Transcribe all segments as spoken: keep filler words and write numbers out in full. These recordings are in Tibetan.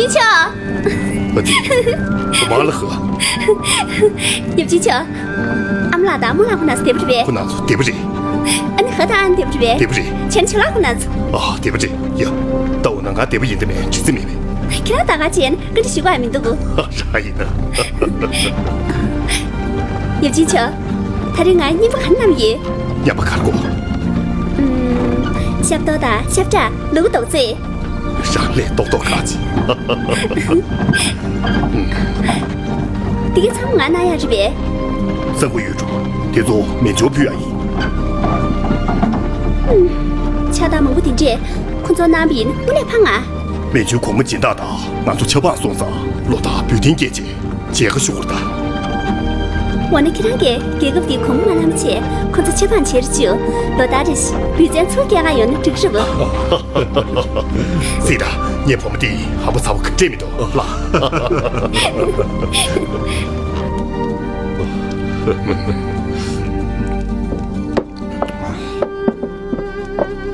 ཡིན་ཆོག་ཨ་ཙི། མང་ལ་ཧི། ཡབ་ཆེན་ཆོག་ཨ་མ་ལགས་དང་རྨོ་ལགས་ཁོ་ན་ཚོ་བདེ་པོ་རེད་པས། ཁོ་ན་ཚོ་བདེ་པོ་རེད། ཨ་ནི་ཧ་ད་ཨན་བདེ་པོ་རེད་པས། བདེ་པོ་རེད། ཁྱེད་ཁྱེད་ལགས་ཁོ་ན་ཚོ། ཨ་བདེ་པོ་རེད་ཡ། ད་འོ་ན་ང་བདེ་པོ་ཡིན་དེ་མེད་དྲི་རྩི་མེད་པས། ཁྱེད་རང་ད་ག་བྱས་ན་བཀའ་འདྲི་ཞུ་ག་ཡ་མི་འདུག་གོ། རང་ཡིན་ན། ཡབ་ཆེན་ཆོག་ད་རེས་ང་རྔན་པ་ག་རེ་བསྣམས་ཡོད། རྔན་པ་ག་རེ་དགོས། ཨུམ། ཤབ་ཏོག་དང་ཤབ་ཁྲ། ལུ་གུ་རྡོག་རྫིས། རང་ལས་ཏོག་ཏོག་ཁག་ཅིག་འདི་གའི་ཚང་མ་ང་གནང་ཡག་རེད་པས། ས་གོ་ཡོད་འགྲོ། དེ་ཚོ་མེ་མཆོད་ཕུལ་ཡག་ཡིན། ཨུམ། ཕྱག་རྟགས་མང་པོ་དེ་འདྲས་ཁོ་ཚོ་གནང་བ་ཡིན་དངོས་གནས་ཕངས་ང་། མེ་མཆོད་གོང་མ་སྦྱིན་བདག་དང་ང་ཚོ་ཆབ་འབངས་སོང་ཙང་ལོ་ལྟར་འབུལ་རྟེན་སྐྱེལ་རྗེས་མཇལ་ཁ་ཞུ་དགོས་རེད་ད། འོ་ན་ཁྱེད་རང་གིས་རྒྱལ་ཁབ་འདིའི་གོང་མ་མ་གནང་བྱས་ཁོ་ཚོ་ཆབ་འབངས་བྱེད་རེ་བཅུག་ལོ་ལྟར་རེ་བཞིན་འབུལ་ཚན་ཚུར་སྐྱེལ་ག་ཡོང་ན་འགྲིག་གི་རེད་པ། སྲིད་ད། ངའི་བུ་མོ་འདི་ཧམ་པ་ཚ་བོ་ག་འདྲས་མི་འདུག་ལ།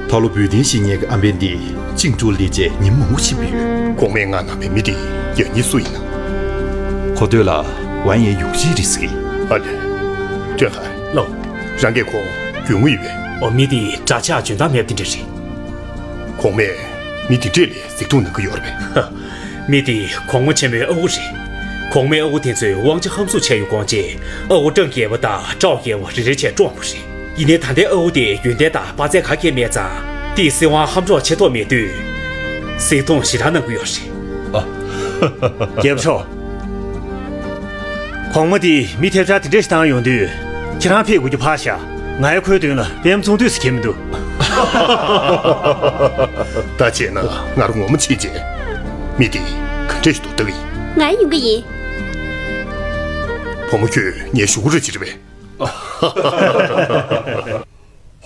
ད་ལོ་འབུལ་རྟེན་བཞེས་མཁན་གྱི་ཨམ་བན་འདི་བཅིངས་འགྲོལ་ལས་བྱས་ཉིན་མང་པོ་ཕྱིན་པ་ཡོད། གོང་མས་ང་གནང་བའི་མི་འདི་ཡང་སྙིང་སུ་ཡིན་ནམ། གོ་ཐོས་ལ་ཝན་ཡའི་ཡུག་ཅི་རེད་ཟེར་གི། ཨ་ལས། ཀྲེན་ཧའེ། ལགས། རང་གིས་ཁོང་གྱོན་དངུལ་ཡོད་པས། ཨོ་མི་འདི་འདྲ་ཆགས་འཇོན་ཐང་མེད་པ་དེ་འདྲ་རེད། གོང་མས་མི་འདི་འདྲས་ལས་གཟིགས་མཐོང་གནང་གི་ཡོད་རེད་པས། མི་འདི་གོང་མ་ཆེན་མོའི་ཨ་ཁུ་རེད། གོང་མའི་ཨ་ཁུ་དེ་ཚོས་དབང་ཆ་ཧམ་བཟུང་བྱས་ཡོད་དགོངས་རྗེས་ཨ་ཁུ་ཀྲང་རྒྱལ་པོ་དང་ཀྲའོ་རྒྱལ་པོ་རེ་རེ་བྱས་བཀྲོངས་པ་རེད། ཡིན་ནའི་ད་ལྟའི་ཨ་ཁུ་དེ་ཡོན་ཏན་དང་དཔའ་རྩལ་ག་གེ་མེད་ཙང་དེས་སྲིད་དབང་ཧམ་འཕྲོག་བྱེད་ཐུབ་མེད་དུས། གཟིགས་མཐོང་ཞེ་དྲག་གནང་གི་ཡོད་རེད། རྒྱལ་པོ་མཆོག་གོང་མ་དེས་མི་ཐེབས་ཆག་དེ་འདྲ་ཞིག་བཏང་ཡོང་དུས་ཁྱེད་རང་ཕེབས་དགོས་རྒྱུ་ཕར་བཞག་ང་ཡི་ཁོའི་མདུན་ལ་པད་མ་བཙུགས་དུས་སུ་ཁྱེད་མི་འདུག་ད་བྱས་ན་ང་རང་ངོ་མ་ཕྱིན་རྗེས་མི་དེ་ག་འདྲས་ཞིག་འདུག་ལྟ་གི་ཡིན། ང་ཡི་ཡོང་གི་ཡིན། བུ་མོ་ཁྱོད་ངའི་ཞུ་སྒོ་རེ་བྱེད་རེད་པས།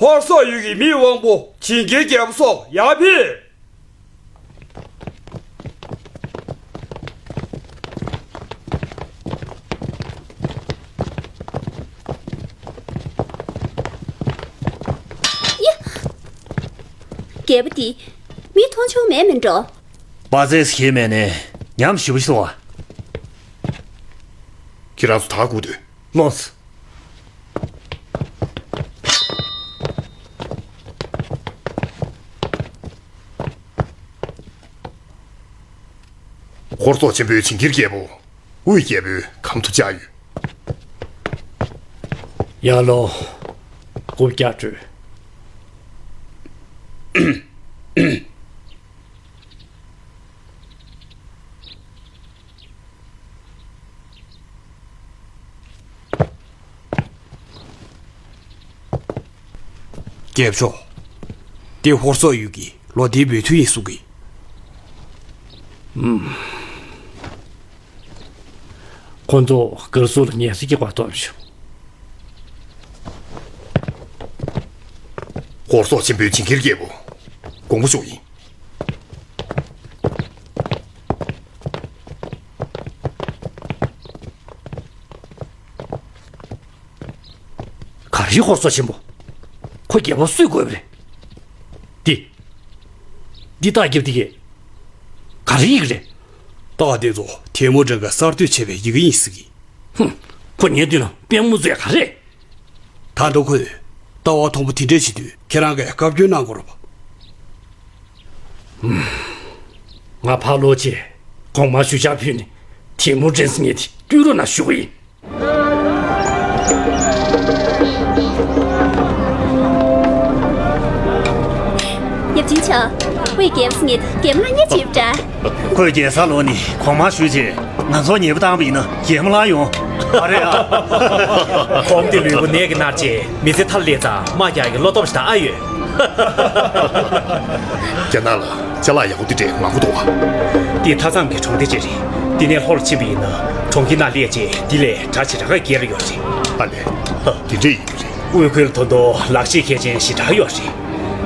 ཧོར་སོག་ཡུལ་གྱི་མིའི་དབང་པོ་བྱིན་གྱིས་རྒྱལ་པོ་སོགས་ཡར་ཕེབས། ཡ། རྒྱལ་པོ་འདི་མི་མཐོང་ཆུང་མེད་མིན་འགྲོ། དཔའ་རྩལ་ཞིག་མེད་ནས་ཉམས་ཞིབ་པོ་ཞིག་གཏོང་བ། ཁྱེད་རང་ཚོ་ད་སྒུག་སྡོད། ལོངས། ཧོར་སོག་ཆེན་པོའི་བྱིན་གྱིས་རྒྱལ་པོ་དབུས་རྒྱལ་པོའི་གམ་དུ་བཅར་ཡོད། ཡར་ལོངས། རྐུབ་བཀྱག་བྲོས། རྒྱལ་པོ་མཆོག་འདི་ཧོར་སོག་ཡུལ་གྱི་ལོ་ཟླའི་འབུལ་ཚུལ་ཡིན་གསུང་གི། ཁོ་ཚོ་གར་སོག་ལ་ངལ་གསོ་རྒྱག་པར་གཏོང་ཞུ། ཧོར་སོག་ཆེན་པོའི་བྱིན་གྱིས་རྒྱལ་པོ་དགོངས་པ་ཞུ་ཡིན། ག་རེ་ཧོར་སོག་ཆེན་པོ། ཁོ་རྒྱལ་པོ་སུས་བསྐོས་པ་རེད། འདི། འདི་རྟགས་རྒྱབ་འདི་གས། ག་རེ་ཡི་གེ་རེད། རྟགས་འདི་ཚོ་ཐལ་མོ་སྒྲ་ག་གསར་གཏོད་བྱས་པའི་ཡི་གེ་ཡིན་ཟེར་གི། ཧུམ། ཁོ་ངའི་མདུན་ལ་དཔེ་མོ་བཟོས་ག་རེ། ད་འགྲོ་ཁོས་ལྟ་བ་མཐོན་པོ་དེ་འདྲས་བྱེད་དུས་ཁྱེད་རང་གིས་བཀའ་བཀྱོན་གནང་དགོས་རེད་པ། ཧུམ། ང་ཕར་ལོག་རྗེས་གོང་མར་ཞུ་ཕྱག་ཕུལ་ནས་ཐལ་མོ་སྒྲ་ཟེར་མཁན་དེ་བསྐྱུར་རོགས་གནང་ཞུ་གི་ཡིན། ཡབ་ཆེན་མཆོག་དབུས་རྒྱལ་པོ་ཟེར་མཁན་དེ་རྒྱལ་མོ་ལགས་ཉེ་ཆེ་ཡོད་པ་འདྲ། ཁོས་རྒྱལ་ས་ལོག་ནས་གོང་མར་ཞུས་རྗེས་ང་ཚོར་ཉེས་པ་བཏང་བ་ཡིན་ན་རྒྱལ་མོ་ལགས་ཡོང་། ཨ་རེད་ཨ། གོང་དེ་ལུས་པོ་ནད་ཀྱིས་མནར་རྗེས་མི་ཚེ་མཐར་སླེབས་ཙང་དམག་རྒྱག་གི་བློ་སྟོབས་ཤིག་དང་ཨ་ཡོད། རྒྱ་ནག་ལ་ཅ་ལག་ཡག་པོ་འདི་འདྲས་མང་པོ་འདུག་བ། འདི་མཐའ་མཚམས་ཀྱི་གྲོང་སྡེ་ཅིག་རེད། འདི་ནས་ལྷོ་ལ་ཕྱིན་པ་ཡིན་ན་གྲོང་ཁྱེར་ནང་སླེབས་རྗེས་འདི་ལས་གྲྭ་ཆེ་དྲག་ག་བརྒལ་ལ་ཡོད་རེད། ཨ་ལས། འདི་འདྲས་ཡིན་པ་རེད། དབུས་ཁུལ་ད་དུང་ལག་ཤེས་མཁས་ཅན་ཞེ་དྲག་ཡོད་རེད།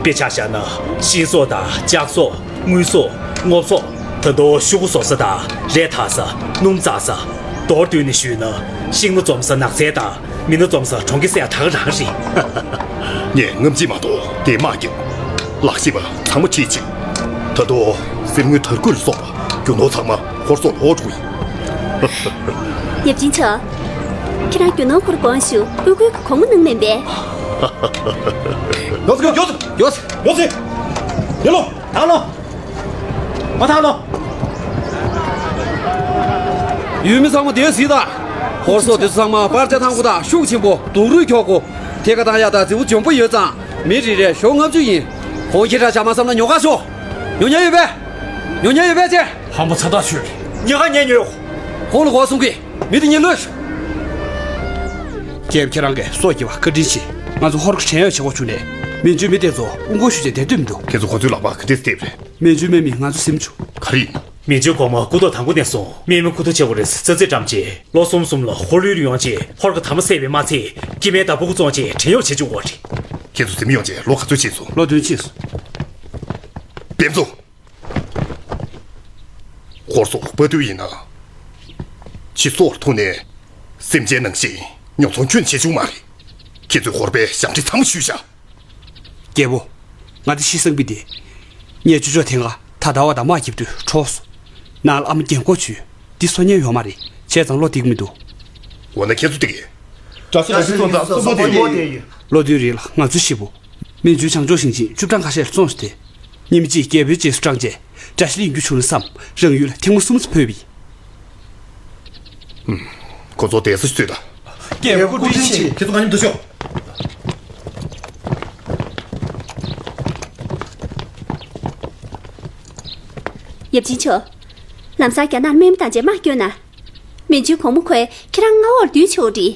དཔེ་ཆ་བཞག་ན་ཤིང་བཟོ་དང་ལྕགས་བཟོ། དངུལ་བཟོ། སྔོ་བཟོ། ད་དུང་ཤོག་གུ་བཟོ་ས་དང་རས་འཐག་ས། སྣུམ་བཙགས་ས། མདོར་བསྡུས་ནས་ཞུས་ན་ཤིང་སྣ་འཛོམས་ས་ནགས་ཚལ་དང་མི་སྣ་འཛོམས་ས་གྲོང་ཁྱེར་ཟེར་ཡག་ད་ག་རང་རེད། ངས་སྔ་ཕྱི་མ་གཏོགས་དེ་དམག་རྒྱབ། ལག་ཤེས་པ་ཚང་མ་ཁྲིད་ཅིག་ད་དུང་གསེར་དངུལ་དར་སྐུད་ལ་སོགས་པ་ རྒྱུ་ནོར་ཚང་མ་ཧོར་སོག་ལ་འོག་འགྲོ་གི་ཡིན། ཡབ་ཆེན་མཆོག་ཁྱེད་རང་རྒྱུ་ནོར་ཧོར་དགོངས་ཞུ། དབུ་སྐུལ་གྱི་གོང་མ་གནང་མིན་པས། ཡོད་ཟེར། ཡོད་ཟེར། ཡོད་ཟེར། ཡོད་ལོ། ད་ལོ། མ་ཐག་ལོ། ཡུལ་མི་ཚང་མ་བསྡད་ཟིག་དང་། ཧོར་སོག་དེ་ཚོ་ཚང་མ་སྤར་ཆ་འཐེན་དགོས་དང་། ཤུགས་ཆེན་པོ་རྡོག་རུས་འཁྱོག་དགོས། ཐད་ཀར་བཏང་ཡག་དང་རྫི་བོ་འཇོན་པོ་ཡོད་ཙང་། མི་རེ་རེར་ཞོ་ལྔ་བཅུ་ཡིན། ཁོང་ཁྱེད་རང་བྱ་མ་བསམ་ན་ཉོ་ག་ཤོག་ཉོ་མཁན་ཡོད་པས། ཉོ་མཁན་ཡོད་པས་ཅེ། ཧམ་པ་ཚ་ཐག་ཆོད། ཉེ་ག་ཉེ་ཉོས། ཁོང་ལ་གོ་གསུང་གི། མི་དེ་ཉེ་ལོས། རྒྱལ་པོ་ཁྱེད་རང་གིས་སྲོག་སྐྱེལ་བ་བཀའ་དྲིན་ཆེ། ང་ཚོ་ཧོར་གྱི་བྲན་གཡོག་བྱེད་དགོས་བྱུང་ནས། མན་ཇུ་མི་དེ་ཚོ་དབུ་འགོ་ཞུ་བྱས་བསྡད་འདོད་མི་འདུག་ཁྱེད་ཚོ་ཁོ་ཚོའི་ལག་པར་ག་འདྲས་སྟེར་བ་རེད། མན་ཇུ་སྨན་མི་ང་ཚོ་སེམས་ཆུང་། ག་རེ་ཡིན་ན། མན་ཇུ་གོང་མ་སྐུ་ཐོག་དང་པོ་ནས་བཟུང་སྨན་མི་སྐུ་ཐོག་བྱེད་དགོས་རེད་ཟེར་རྩ་རྩེ་བཀྲམ་རྗེས། ལོ་གསུམ་གསུམ་ལ་ཧོར་ལུའུ་རུ་ཡོང་རྗེས་ཧོར་གྱི་དར་མ་བསད་པས་མ་ཚད། སྐྱེ་དམན་དང་ཕྲུ་གུ་བཙོང་རྗེས་བྲན་གཡོག་བྱེད་བཅུག་དགོས་རེད། ཁྱེད་ཚོ་འཛིན་མི་ཡོང་རྗེས་ལོ་ག་ཚོད་ཕྱིན་སོང་། ལོ་བདུན་ཕྱིན་སོང་། བེམ་ཚོ། ཧོར་སོག་དཔའ་རྟུལ་ཡིན་ན། ཕྱི་སོག་ལ་ཐུག་ནས་སེམས་ཅན་ནང་བཞིན་ཉོ་ཚོང་ཁྱོན་བྱེད་བཅུག་མ་རེད། ཁྱེད་ཚོས་ཧོར་པའི་ཞབས་འདྲེན་ཚང་མ་བཤུས་བཞག་རྒྱལ་པོ། ང་དེ་ཤི་སང་པི་དེ། ངས་ཅོ་ཅོ་དེ་སྔ་ད་ཟླ་བ་དང་དམག་རྒྱབ་དུས་འཕྲོགས་སོང་། ནང་ལ་ཨ་མ་རྒན་གོག་བྱོས། འདི་སོ་ཉན་ཡོད་མ་རེད། བྱས་ཙང་བློ་འདི་གི་མི་འདུག་འོ་ན་ཁྱེད་ཚོ་དེ་གས། དགྲ་ཤ་རེ་ཞིག་བཙོང་ཙང་སུ་པོ་དེ་ཡོད། ལོ་བདུན་རིང་ལ་ང་ཚོ་ཤི་བོ། མན་ཇུ་བྱང་ཕྱོགས་ཞིང་ཆེན་བཅུ་ཕྲག་ཁ་ཤས་ལ་བཙོངས་སོང་སྟེ། ཉི་མ་གཅིག་རྒྱལ་པོའི་རྗེས་སུ་འབྲངས་རྗེས་དགྲ་ཤ་ལེན་རྒྱུ་བྱུང་ན་བསམ། རང་ཡུལ་ལ་ཐེངས་མ་གསུམ་ཙམ་བབས་པ་ཡིན། ཁོ་ཚོ་བསྡད་ས་ཞིག་བཙལ་དང་། རྒྱལ་པོ་སྐུ་དྲིན་ཆེ། ཁྱེད་ཚོ་ང་མཉམ་དུ་ཤོག་ཡབ་ཆེན་མཆོག་ལམ་སང་རྒྱ་ནག་དམག་མི་དང་བཅས་དམག་བསྐྱོད་ན། མན་ཇུ་གོང་མ་ཁོས་ཁྱེད་རང་མངའ་འོག་ལ་བསྡུས་ཆོག་འདྲི།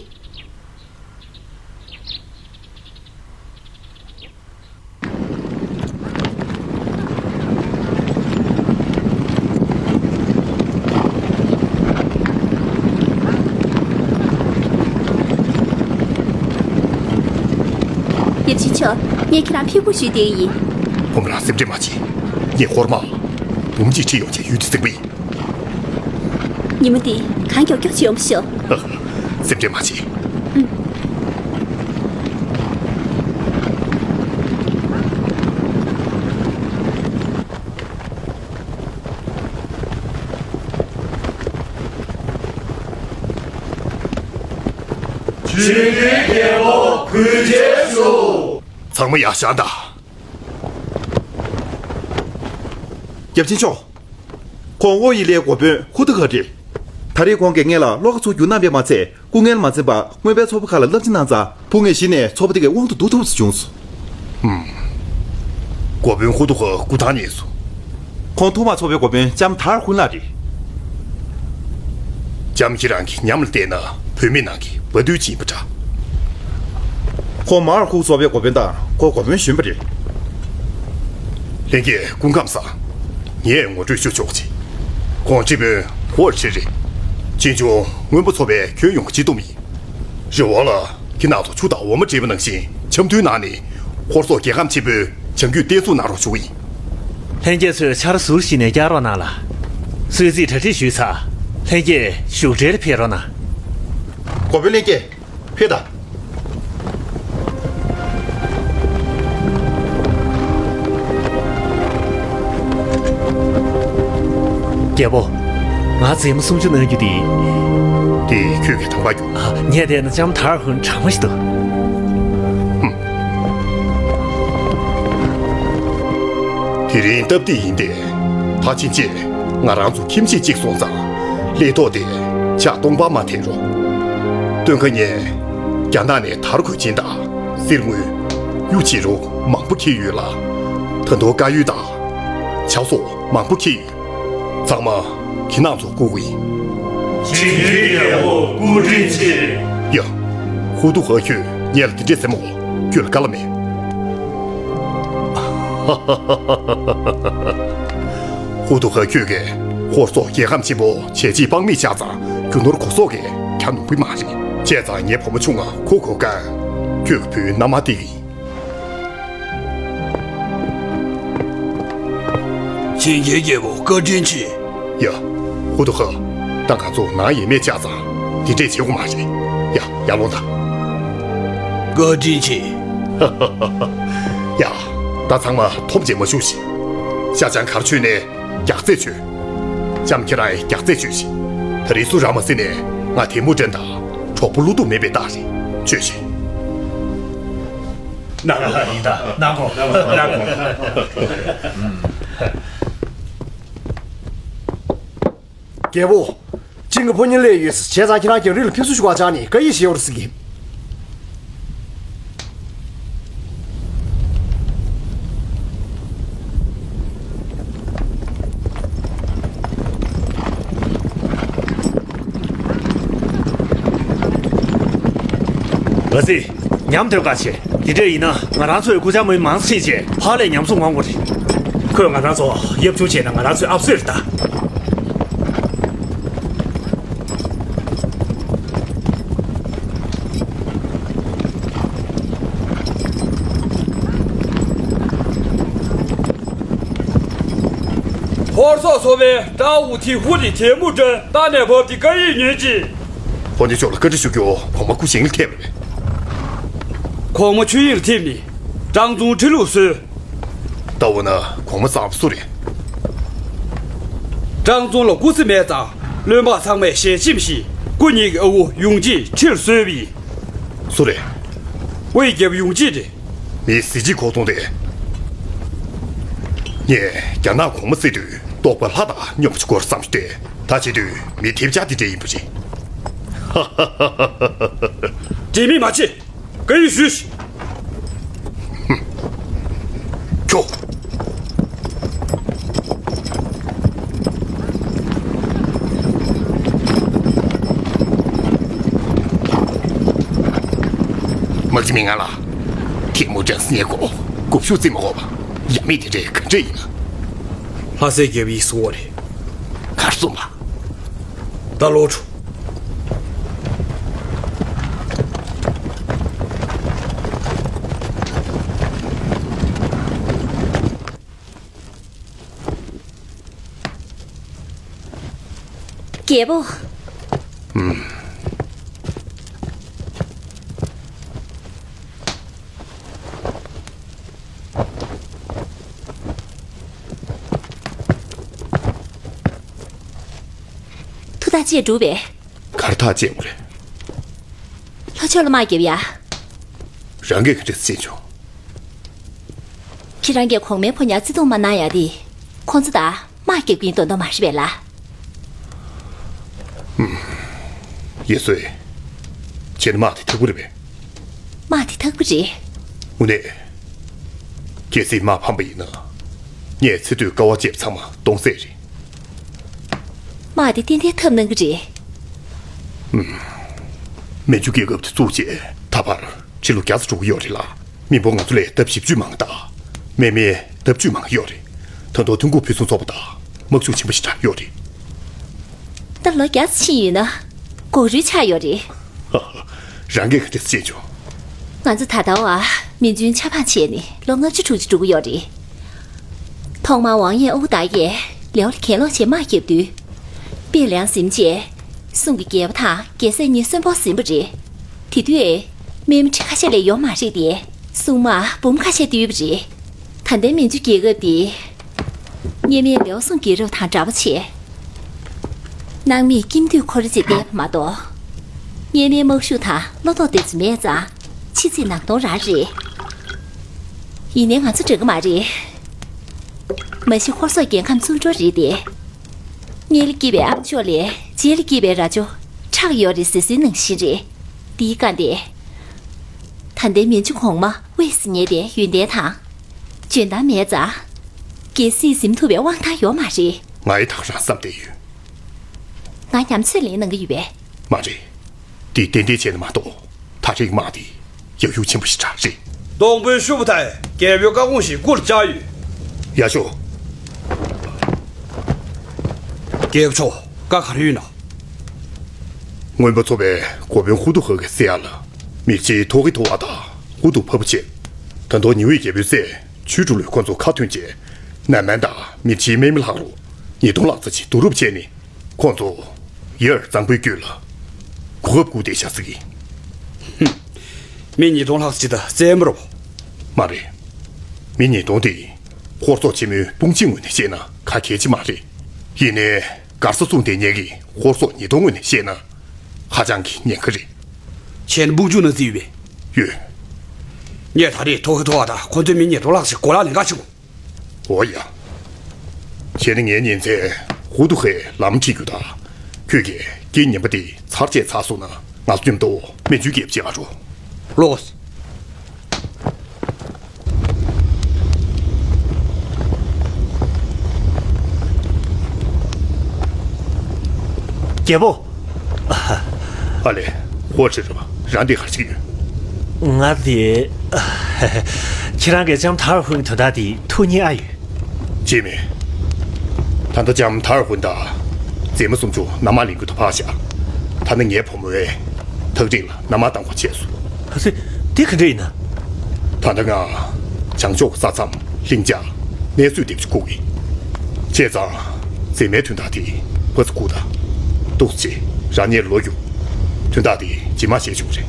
ཡབ་ཆེན་མཆོག་ངས་ཁྱེད་རང་ཕེབས་སྒུག་ཞུས་བསྡད་ཡིན། ཁོ་མོ་རང་སེམས་ཁྲལ་མ་བྱེད། ངས་ཧོར་དམག་འབུམ་གཅིག་ཁྲིད་ཡོང་བྱས་ཡུལ་འདི་བཙན་པོ་ཡིན། ཉི་མ་འདི་གང་མགྱོགས་མགྱོགས་བྱེད་ཡོང་ཤོག་སེམས་ཁྲལ་མ་བྱེད། ཨུམ། ཆོས་ཀྱི་རྒྱལ་པོ་གུས་བྱས་ཤོག་ཚང་མ་ཡར་བཞེངས་དང་། ཡབ་ཆེན་མཆོག་ཁོང་ཨོ་ཡི་ལའི་འགོ་དཔོན་ཧུ་ཏུ་ཧ་རེད། ད་རེས་ཁོང་གིས་ངེད་ལ་བློ་ཁ་ཚུར་བསྒྱུར་གནང་བས་མ་ཚད། སྐུ་ངལ་མ་འཛེམས་པར་རྔོན་པའི་ཚོགས་པ་ཁག་ལ་བསླབ་བྱ་གནང་ཙང་། བུ་ངས་གཞི་ནས་ཚོགས་པ་དེ་གའི་དབང་དུ་བསྡུ་ཐུབ་པ་བྱུང་སོང་། ཧུམ། འགོ་དཔོན་ཧུ་ཏུ་ཧ་སྐུ་ཐང་རྙེད་སོང་། ཁོང་ཐུའུ་དམག་ཚོགས་པའི་འགོ་དཔོན་ལྕམ་དར་ཧུན་ལགས་རེད། ལྕམ་ཁྱེད་རང་གི་ཉམས་ལ་བལྟས་ན་བུད་མེད་ནང་གི་དཔའ་རྟུལ་ཅིག་ཡིན་པ་འདྲ། ཁོང་མར་ཧུ་ཚོགས་པའི་འགོ་དཔོན་དང་ཁོ་འགོ་དཔོན་གཞོན་པ་རེད། ལྷན་རྒྱས་སྐུ་ཁམས་བཟང་། ངས་ངོ་སྤྲོད་ཞུ་ཆོག་ཅིག་ཁོང་ཁྲི་དཔོན་ཧོར་ཁྲི་རེད། ཅིན་ཅུང་རྔོན་པ་ཚོགས་པའི་ཁྱོན་ཡོངས་ཀྱི་སྤྱི་བསྡོམས་ཡིན། རི་བོང་ལ་ཁྱེད་རྣམ་ཚོ་ཆུ་དང་འོ་མ་སྤྲད་པ་ནང་བཞིན་འཆམ་མཐུན་གནང་ནས་ཧོར་སོག་རྒྱལ་ཁམས་ཆེན་པོའི་བྱ་འགུལ་བརྟན་སྲུང་གནང་རོགས་ཞུ་གི་ཡིན། ལྷན་རྒྱས་ཚོས་ཆར་ཟུར་ཞིག་ནས་བཀྱག་རོགས་གནང་ལ། གསོལ་ཚིགས་གྲ་སྒྲིག་ཞུས་ཚར། ལྷན་རྒྱས་བཞུགས་གྲལ་ཕེབས་རོགས་གནང་། འགོ་དཔོན་ལྷན་རྒྱས། ཕེབས་དང་། རྒྱལ་པོ། ང་རྫིག་མ་སུམ་ཅུ་གནང་རྒྱུ་དེ། དེ་ཁྱོད་ཀྱིས་དམ་བཅའ་རྒྱོབ། ཨ། ངས་བལྟས་ན་ལྕམ་དར་ཧུན་དྲང་མོ་ཞིག་འདུག་ཧུམ། དེ་རིང་སྟབས་བདེ་ཡིན་ཏེ། ཕར་ཕྱིན་ཆད་ང་རང་ཚོ་ཁྱིམ་གཞིས་གཅིག་སོང་ཙང་། ལས་ཐོག་དེ་ཕྱག་སྟོང་པ་མ་འཐེན་རོགས། སྟོན་ཁ་ཉེ། རྒྱ་ནག་ནས་དར་གོས་ཆེན་དང་གསེར་དངུལ། གཡུ་བྱུ་རུ་མང་པོ་འཁྱེར་ཡོད་ལ། ད་དུང་དཀར་ཡོལ་དང་ཇ་སོགས་མང་པོ་འཁྱེར་ཡོད། ཚང་མ་ཁྱེད་རྣམ་ཚོར་བསྐུར་གི་ཡིན། བྱིན་གྱིས་རྒྱལ་པོ་སྐུ་དྲིན་ཆེ། ཡ། ཧུ་ཏུ་ཧ་ཁྱོད་ངེད་ལ་འདི་འདྲས་ཟེར་མོ། ཁྱོད་ལ་དཀའ་ལས་མེད། ཧུ་ཏུ་ཧ་ཁྱོད་ཀྱིས་ཧོར་སོག་རྒྱལ་ཁམས་ཆེན་པོ་བྱས་རྗེས་དཔག་མེད་བཞག་ཙང་། རྒྱུ་ནོར་གོ་སོག་གིས་གྱ་ནོམ་པོ་མ་རེད། བྱས་ཙང་ངའི་བུ་མོ་ཆུང་ང་ཁོ་གོ་ག་ཁྱོད་ཀྱི་བུའི་མནའ་མ་སྟེར་གི་ཡིན། བྱིན་གྱིས་རྒྱལ་པོ་བཀའ་དྲིན་ཆེ། ཡ། ཧུ་ཏུ་ཧ། ད་ང་ཚོ་ནང་ཡས་མས་བཅག་ཙང་འདི་འདྲས་བྱེད་དགོས་མ་རེད། ཡ། ཡར་ལོངས་དང་། བཀའ་དྲིན་ཆེ། ཡ། ད་ཚང་མ་འཐོམ་བྱས་མ་བཞུགས་ཤིག་ཤ་ཆང་གར་མཆོད་ནས་རྒྱགས་ཚད་མཆོད། ལྕམ་ཁྱེད་རང་རྒྱགས་ཚད་ཆོད་ཤིག་ད་རེས་སུ་ར་མ་སི་ནས་ང་ཐེ་མུ་ཅན་དང་གྲོགས་པོ་བློ་སྡུག་མེད་པའི་རྟགས་རེད། ཆོད་ཤིག་གནང་གོ་ཡིན་ད། གནང་གོ་གནང་གོ་རྒྱལ་པོ། ཅིང་གི་ཕོ་ཉ་སླེབས་ཡོད། བྱས་ཙང་ཁྱེད་རང་རྒྱང་རིང་ལ་ཕེབས་བསུ་ཞུ་བར་བཅར་ནས་བཀའ་ཡིག་ཞིག་ཡོད་རེད་ཟེར་གི། ལ་སི། ཉམས་དོད་ཁ་ཆེ། དེ་འདྲ་ཡིན་ན་ང་རང་ཚོའི་སྐུ་ཆ་མི་མང་ཚིག་བྱས་ཕར་ལས་ཉམས་སུ་མངོན་དགོས་རེད། ཁོས་ང་རང་ཚོ་ཡབ་ཆུང་བྱས་ན་ང་རང་ཚོའི་ཨབ་སེར་ད། ཧོར་སོག་ཚོ་པའི་ཀྲའོ་ཝུ་ཐི་ཧུ་ལི་ཐེ་མུ་ཀྲན་རྟ་ནས་བབས་ཏེ་བཀའ་ཡིག་ཉོན་ཅིག་ཕོ་ཉ་མཆོག་ལ་བཀའ་འདྲི་ཞུ་རྒྱུ་གོང་མ་སྐུ་བཞེངས་ལ་ཐེབས་རེད། གོང་མ་ཆོས་དབྱིངས་ལ་ཐེབས་ནས་ཀྲང་ཙུང་ཁྲི་ལུ་གསོལ། ད་འོ་ན་གོང་མ་གཙང་པོ་སུ་རེད། ཀྲང་ཙུང་ལ་སྐུ་ཚེ་མེད་ཙང་བློན་འབངས་ཚང་མས་ཞལ་ཆེམས་ཤིག་སྐུ་ཉིད་ཀྱི་ཨ་ཁུ་ཡུང་ཅིན་ཁྲི་ལ་གསོལ་བ་ཡིན། སུ་རེད། དབུས་རྒྱལ་པོ་ཡུང་ཅིན་རེད། མི་གཟི་བརྗིད་ཁོག་སྟོང་རེད། ངས་རྒྱ་ནག་གོང་མ་བརྩིས་དུས་རྟོགས་པ་ལྷ་དང་སྙོམས་པ་ཆུ་སྐོར་བསམ་སྟེ། ད་བྱེད་དུས་མི་ཐེབས་ཆག་འདི་འདྲ་ཡིན་པ་རེད། འབྲེལ་མི་མ་བྱེད། བཀའ་ཡིག་ཞུས། ཁྱོ། མ་གཅིག་མི་ང་ལ་ཐེ་མུ་ཅན་སྙད་གོ་དགུ་བཅུ་རྩིས་མ་གོ་བ་ཡ་མེད་དེ་འདྲའི་ག་འདྲ་ཡིན་ན། ལྷ་སའི་རྒྱལ་པོའི་སྲོག་རེད། གར་སོང་བ། ད་ལོག་འགྲོ། རྒྱལ་པོ། ཨུམ། ཐུགས་ཐག་བཅད་འགྲུབ་པས། གར་ཐག་བཅད་དགོས་རེད། ལྷོ་ཕྱོགས་ལ་དམག་རྒྱབ་ཡ། རང་གིས་ག་འདྲས་བྱེད་ཆོག་ཁྱེད་རང་གིས་གོང་མའི་ཕོ་ཉར་བརྩི་མཐོང་མ་གནང་ཡ་དེ། ཁོང་ཚོ་དང་དམག་རྒྱབ་ཀྱིན་དོན་དག་མ་རེད་པས་ལ། ཡེ་སུའེ། ཁྱེད་དམག་དེ་ཐག་པོ་རེད་པས། དམག་དེ་ཐག་པོ་རེད། དངོས་གནས། གལ་སྲིད་དམག་ཕམ་པ་ཡིན་ན། ངས་ཚེ་སྟོད་དཀའ་བ་སྤྱད་པ་ཚང་མ་སྟོང་ཟད་རེད། དམག་དེ་ཏན་ཏན་ཐབས་གནང་གི་རེད། ཨུམ། མན་ཇུ་རྒྱལ་ཁབ་དེ་བཙུགས་རྗེས་ད་བར་ཕྱི་ལོ་བརྒྱ་ཙམ་འགྲོ་གི་ཡོད་རེད་ལ། མི་འབོར་ང་ཚོ་ལས་ལྡབ་བཞི་བཅུ་མང་ད། སྨན་མི་ལྡབ་བཅུ་མང་ཡོད་རེད། ད་དུང་ཐོན་ཁུངས་ཕུན་སུམ་ཚོགས་པ་དང་དམག་ཤུགས་ཆེན་པོ་ཞེ་དྲག་ཡོད་རེད། ད་ལོ་བརྒྱ་ཙམ་ཕྱིན་ཡོད་ན། གོག་རུལ་ཆགས་ཡོད་རེད། རང་གིས་ག་འདྲས་ཤེས་བྱུང་། ང་ཚོ་ད་ལྟ་བར་མིན་ཅུན་ཆབ་འབངས་བྱས་ནས་ལོ་ལྔ་བཅུ་དྲུག་ཅུ་འགྲོ་གི་ཡོད་རེད། ཐོག་མར་ཝང་ཡས་ཨོ་ཏཱ་ཡས་ལེའོ་ལ་གྱེན་ལོག་བྱས་དམག་བརྒྱབ་དུས། དཔེ་ལེན་ཟིན་རྗེས། སུང་གི་རྒྱལ་པོ་དང་རྒྱལ་སྲས་གཉིས་གསོན་པོར་ཟིན་པ་རེད། དེ་དུས། སྨན་མི་ཁྲི་ཁ་ཤས་ལས་ཡོད་མ་རེད་དེ། སྲུང་དམག་འབུམ་ཁ་ཤས་བཏུལ་བ་རེད། ད་ལྟའི་མན་ཇུ་རྒྱལ་ཁབ་འདི། སྔོན་མའི་ལེའོ་སུང་རྒྱལ་རབས་དང་འདྲ་པོ་བྱས། སྣང་མེད་ཀྱིམ་དུས་ཁོ་ར་ཅིག་བསྡད་པ་མ་གཏོགས། སྔོན་མའི་དམག་ཤུགས་དང་བློ་ཐོག་དེ་ཚོ་མེད་ཙང་། ཕྱི་ཚེས་ནང་སྟོང་རང་རེད། ཡིན་ནའི་ང་ཚོ་འདྲ་གི་མ་རེད། མ་གཞི་ཧོར་སོག་རྒྱལ་ཁམས་བཙུགས་འགྲོ་རེད་དེ། མངལ་ལ་སྐྱེས་པའི་ཨམ་ཅོག་ལས་རྗེས་ལ་སྐྱེས་པའི་རྭ་ཅོ་ཁྲག་ཡོད་རེད་ཟེར་སྲོལ་ནང་བཞིན་རེད། འདིའི་བཀའ་འདི། ད་ལྟའི་མན་ཇུ་གོང་མ་དབུས་སུ་ཉལ་ཏེ་ཡོན་ཏན་དང་། འཇོན་ཐང་མེད་ཙང་། རྒྱལ་སྲིད་ཟིན་ཐུབ་པའི་དབང་ཐང་ཡོད་མ་རེད། ང་ཡི་ཐག་རང་བསམ་བསྡད་ཡོད། ང་ཉམས་ཚོད་ལེན་གནང་གི་ཡོད་པས། མ་རེད། འདི་ཏན་ཏན་བྱས་ན་མ་གཏོགས། ད་རེས་དམག་འདི་ཡག་ཡུག་ཆེན་པོ་ཞིག་ཆགས་རེད། སྡོང་པོའི་ཤུབ་བུ་ཐའི་རྒྱལ་པོའི་བཀའ་དགོངས་ཤིག་སྐུར་བཅར་ཡོད། ཡ་ཤོ། རྒྱལ་པོ་མཆོག་བཀའ་ག་རེ་ཡོད་ན། རྔོན་པ་ཚོ་པའི་འགོ་དཔོན་ཧུ་ཏུ་ཧ་གི་སྲས་ཡ་ལ་མིར་ཆིའི་ཐོག་གི་ཐོ་བ་དང་ཧུ་ཏུ་ཕ་བུ་བྱས། ད་དུང་ཉི་འོད་རྒྱལ་པོའི་སྲས་ཆོས་དྲུག་ལོས་ཁོ་ཚོ་ཁ་ཐོན་བྱས། ནན་མན་དང་མིར་ཆིའི་སྨན་མི་ལྷག་རོགས་ཉིས་སྟོང་ལྷག་ཙམ་ཞིག་བསྡུ་རུབ་བྱས་ནས། ཁོང་ཚོ་ཡར་གཙང་པོའི་རྒྱུད་ལ་གོ་སྐབས་བསྐུར་ཏེ་བཞག་ཟིག་གི། ཧུམ། མི་ཉིས་སྟོང་ལྷག་ཅིག་ད་བཙན་པོ་རོ། མ་རེད། མི་ཉིས་སྟོང་དེ་ཧོར་སོག་ཆེན་མོའི་དཔུང་ཆེན་ངོས་ནས་བཤད་ན་ཁ་གལ་ཆེ་མ་རེད། ཡིན་ནའི། མགར་ས་སྲུང་ལྡེ་གཉན་གྱིས་ཧོར་སོག་ཉིས་སྟོང་ངོས་ནས་བཤད་ན་ཧ་ཅང་གི་ཉེན་ཁ་རེད། ཁྱེད་ནི་སྦུག་ཆུ་ནང་རྩིས་ཡོད་པས། ཡོད། ངས་ད་རེས་ཐོ་ཧི་ཐོ་བ་དང་ཁོ་ཚོའི་མི་གཉིས་འགྲོ་ལག་ཞིག་གོ་ལག་ལེན་ག་ཞིག་གོ། འོ་ཡ། ཁྱེད་ནི་ངའི་ཉིན་མཚན་ཧུ་ཏུ་ཧའི་ལམ་ཁྲིད་རྒྱུ་དང་། ཁྱོད་ཀྱིས་རྐྱེན་ངན་པ་དེ་ཚར་བཅད་ཚར་སོང་ན་ང་ཚོ་མཉམ་དུ་མེ་མཆོད་རྒྱབ་བྱེད་ཨ་རོ། ལོས། རྒྱལ་པོ། ཨ་ལེ། ཧོ་ཁྲི་རབ། རང་འདི་གར་ཞིག་ཡོད། ང་དེ། ཁྱེད་རང་གི་ལྕམ་ཐར་ཧུན་དོན་དག་དེ་ཐུགས་མཉེས་ཨ་ཡོད། ཅི་མེད། ད་ལྟ་ལྕམ་ཐར་ཧུན་དང་མཛེས་མ་སུམ་ཅུ་མནའ་མ་ལེན་རྒྱུ་དུ་ཕར་བཞག་ད་ནི་ངའི་བུ་མོའི་ཐག་རིང་ལ་མནའ་མ་བཏང་བ་བྱས་སོ། ཧ་སེ། དེ་ག་འདྲ་ཡིན་ན། ད་ལྟ་ང་བྱང་ཕྱོགས་ས་མཚམས་ལྷིང་འཇགས་གནས་ཚུལ་འདེབས་ཆུ་བསྐུག་ཡིན། བྱས་ཙང་མཛེས་མའི་དོན་དག་དེ་ཕར་ཚུར་བསྐུར་དང་། ཏོག་ཙམ་རང་ཉིད་ལོ་རྒྱུ། དོན་དག་དེ་ཇི་མ་ཞིག་བྱུང་རེད།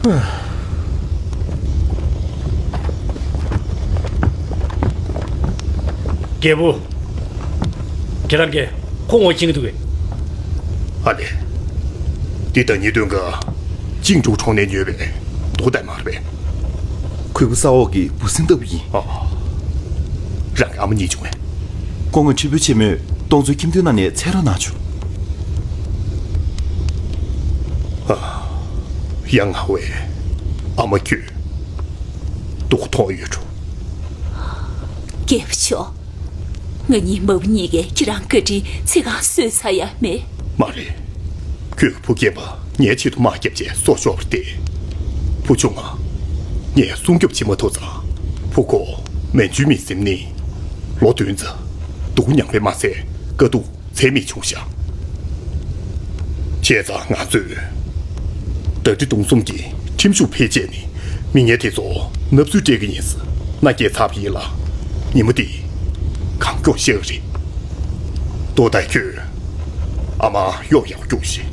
ལ། རྒྱལ་པོ། ཁྱེད་རང་གིས་ཁོ་ངོ་ཤེས་ཀྱི་འདུག་གས། ཨ་ལེ། འདི་ད་ཉིས་སྟོན་ག་ཅིང་ཀྲུའུ་གྲོང་ནས་ཉོས་པའི་རྡོ་དང་མར་བས། གོས་པོ་ས་འོག་གི་འབུ་སྲིན་ལྟ་བུ་ཡིན། ཨ། རང་གི་ཨ་མ་རྙེད་བྱུང་ངས། སྐུ་ངོ་ཁྲི་པོ་ཆེན་མོས་སྟོང་ཚོའི་ཁྱིམ་དུད་ནང་ནས་འཚོལ་རོགས་གནང་བྱུང་། ཨ། ཡ་ང་བས། ཨ་མ་ཁྱོད། སྡུག་མཐོང་ཡོད་འགྲོ། རྒྱལ་པོ་མཆོག་ང་གཉིས་མ་བུ་གཉིས་ཀས་ཁྱེད་རང་བཀའ་དྲིན་ཚིག་གང་གསོས་ཚར་ཡ་མེད། མ་རེད། ཁྱོད་བུ་རྒན་པ་ངའི་ཆེད་དུ་དམག་བརྒྱབ་བྱས་སྲོག་ཤོར་བ་སྟེ། བུ་ཆུང་ང་། ངས་སྲུང་སྐྱོབ་བྱེད་མ་ཐུབ་ཙང་། བུ་ཁོ་མན་ཇུའི་མི་སེམས་ནི། ལོ་བདུན་ཙམ་སྡུག་མྱངས་པས་མ་ཚད་དཀའ་སྡུག་ཚད་མེད་བྱུང་ཤག་བྱས་ཙང་ང་ཚོས་ཟླ་སྒྲིལ་གཏོང་གསུམ་གྱི་ཁྲིམས་གཞུང་ཕལ་ཆེར་ནི་མི་ངན་དེ་ཚོ་མནའ་ཚུལ་སྤྲད་ཀྱི་ཡིན་ཟེར་མནའ་སྐྱེལ་ཚར་བ་ཡིན་ལ། ཉིན་མོ་འདི་གང་མགྱོགས་ཤེས་ཀྱི་རེད། ཏོ་ཏའི་ཁྱོད་ཨ་མ་གཡོག་ཡག་སྐྱོག་ཤིག་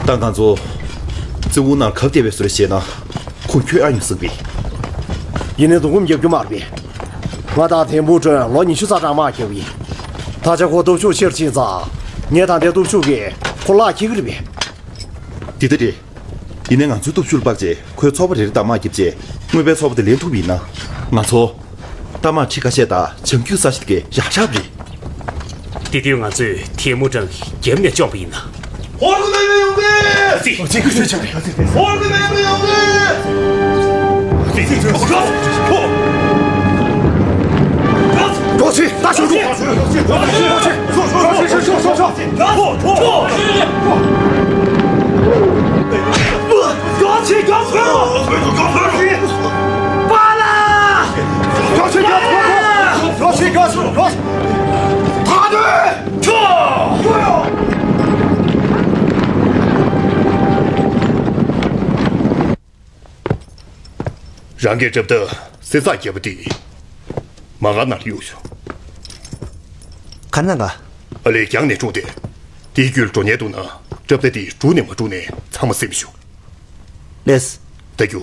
ད་ང་ཚོ་ཙི་ཝུ་ནང་གབ་བསྡད་པའི་བཟོ་འདྲ་བྱས་ན། ཁོ་ཁྱོད་ཨ་ཡོང་སྲིད་པས། ཡིན་ནའི་སྡུག་སྐུམ་རྒྱབ་རྒྱུ་མ་རེད་པས། ང་དང་ཐེན་པུ་ཀྲོན་ལོ་ཉི་ཤུ་རྩ་གྲངས་དམག་རྒྱབ་ཡིན། ད་ཆ་ཁོ་སྟོབས་ཤུགས་ཆེར་ཕྱིན་ཙང་། ངས་ད་ལྟའི་སྟོབས་ཤུགས་ཀྱིས་ཁོ་བརླག་འཁྱེར་གྱི་རེད་པས། འདི་ལྟ་རེད། ཡིན་ནའི་ང་ཚོའི་སྟོབས་ཤུགས་ལ་དཔག་བྱས་ཁོའི་ཚོགས་པ་རེ་རེ་དང་དམག་རྒྱབ་རྗེས་དངོས་པོའི་ཚོགས་པ་དེ་ལེན་ཐུབ་པ་ཡིན་ན། ང་ཚོ། རྟ་དམག་ཁྲི་ཁ་ཤས་དང་བྱང་རྒྱུད་ས་གཞི་དེ་གའི་ཡག་ཤོས་རེད། དེ་དུས་ང་ཚོས་ཐལ་མོ་སྦྲང་གི་རྒྱབ་ནས་བཅོམ་པ་ཡིན་ན། ཧོར་གྱི་མེས་པོ་ཡོང་གི། ཧོར་གྱི་མེས་པོ་ཡོང་གི། རང་གི་སྲབ་མདའ་གསེར་ཚགས་རྒྱས་པ་དེ་མ་ག་ནར་གཡུག་ཤོག་ག་ན་ག་ཨ་ལས་རྒྱང་ནས་འཁྲུངས་ཏེ། དེའི་རྒྱུད་འགྲོ་ཉེན་འདུག་ན། སྲབ་མདའ་དེ་འབྲུག་ནས་མ་འཁྲུངས་ནས་ཚང་མ་སེམས་ཤོག་ལེས། ད་རྒྱུ།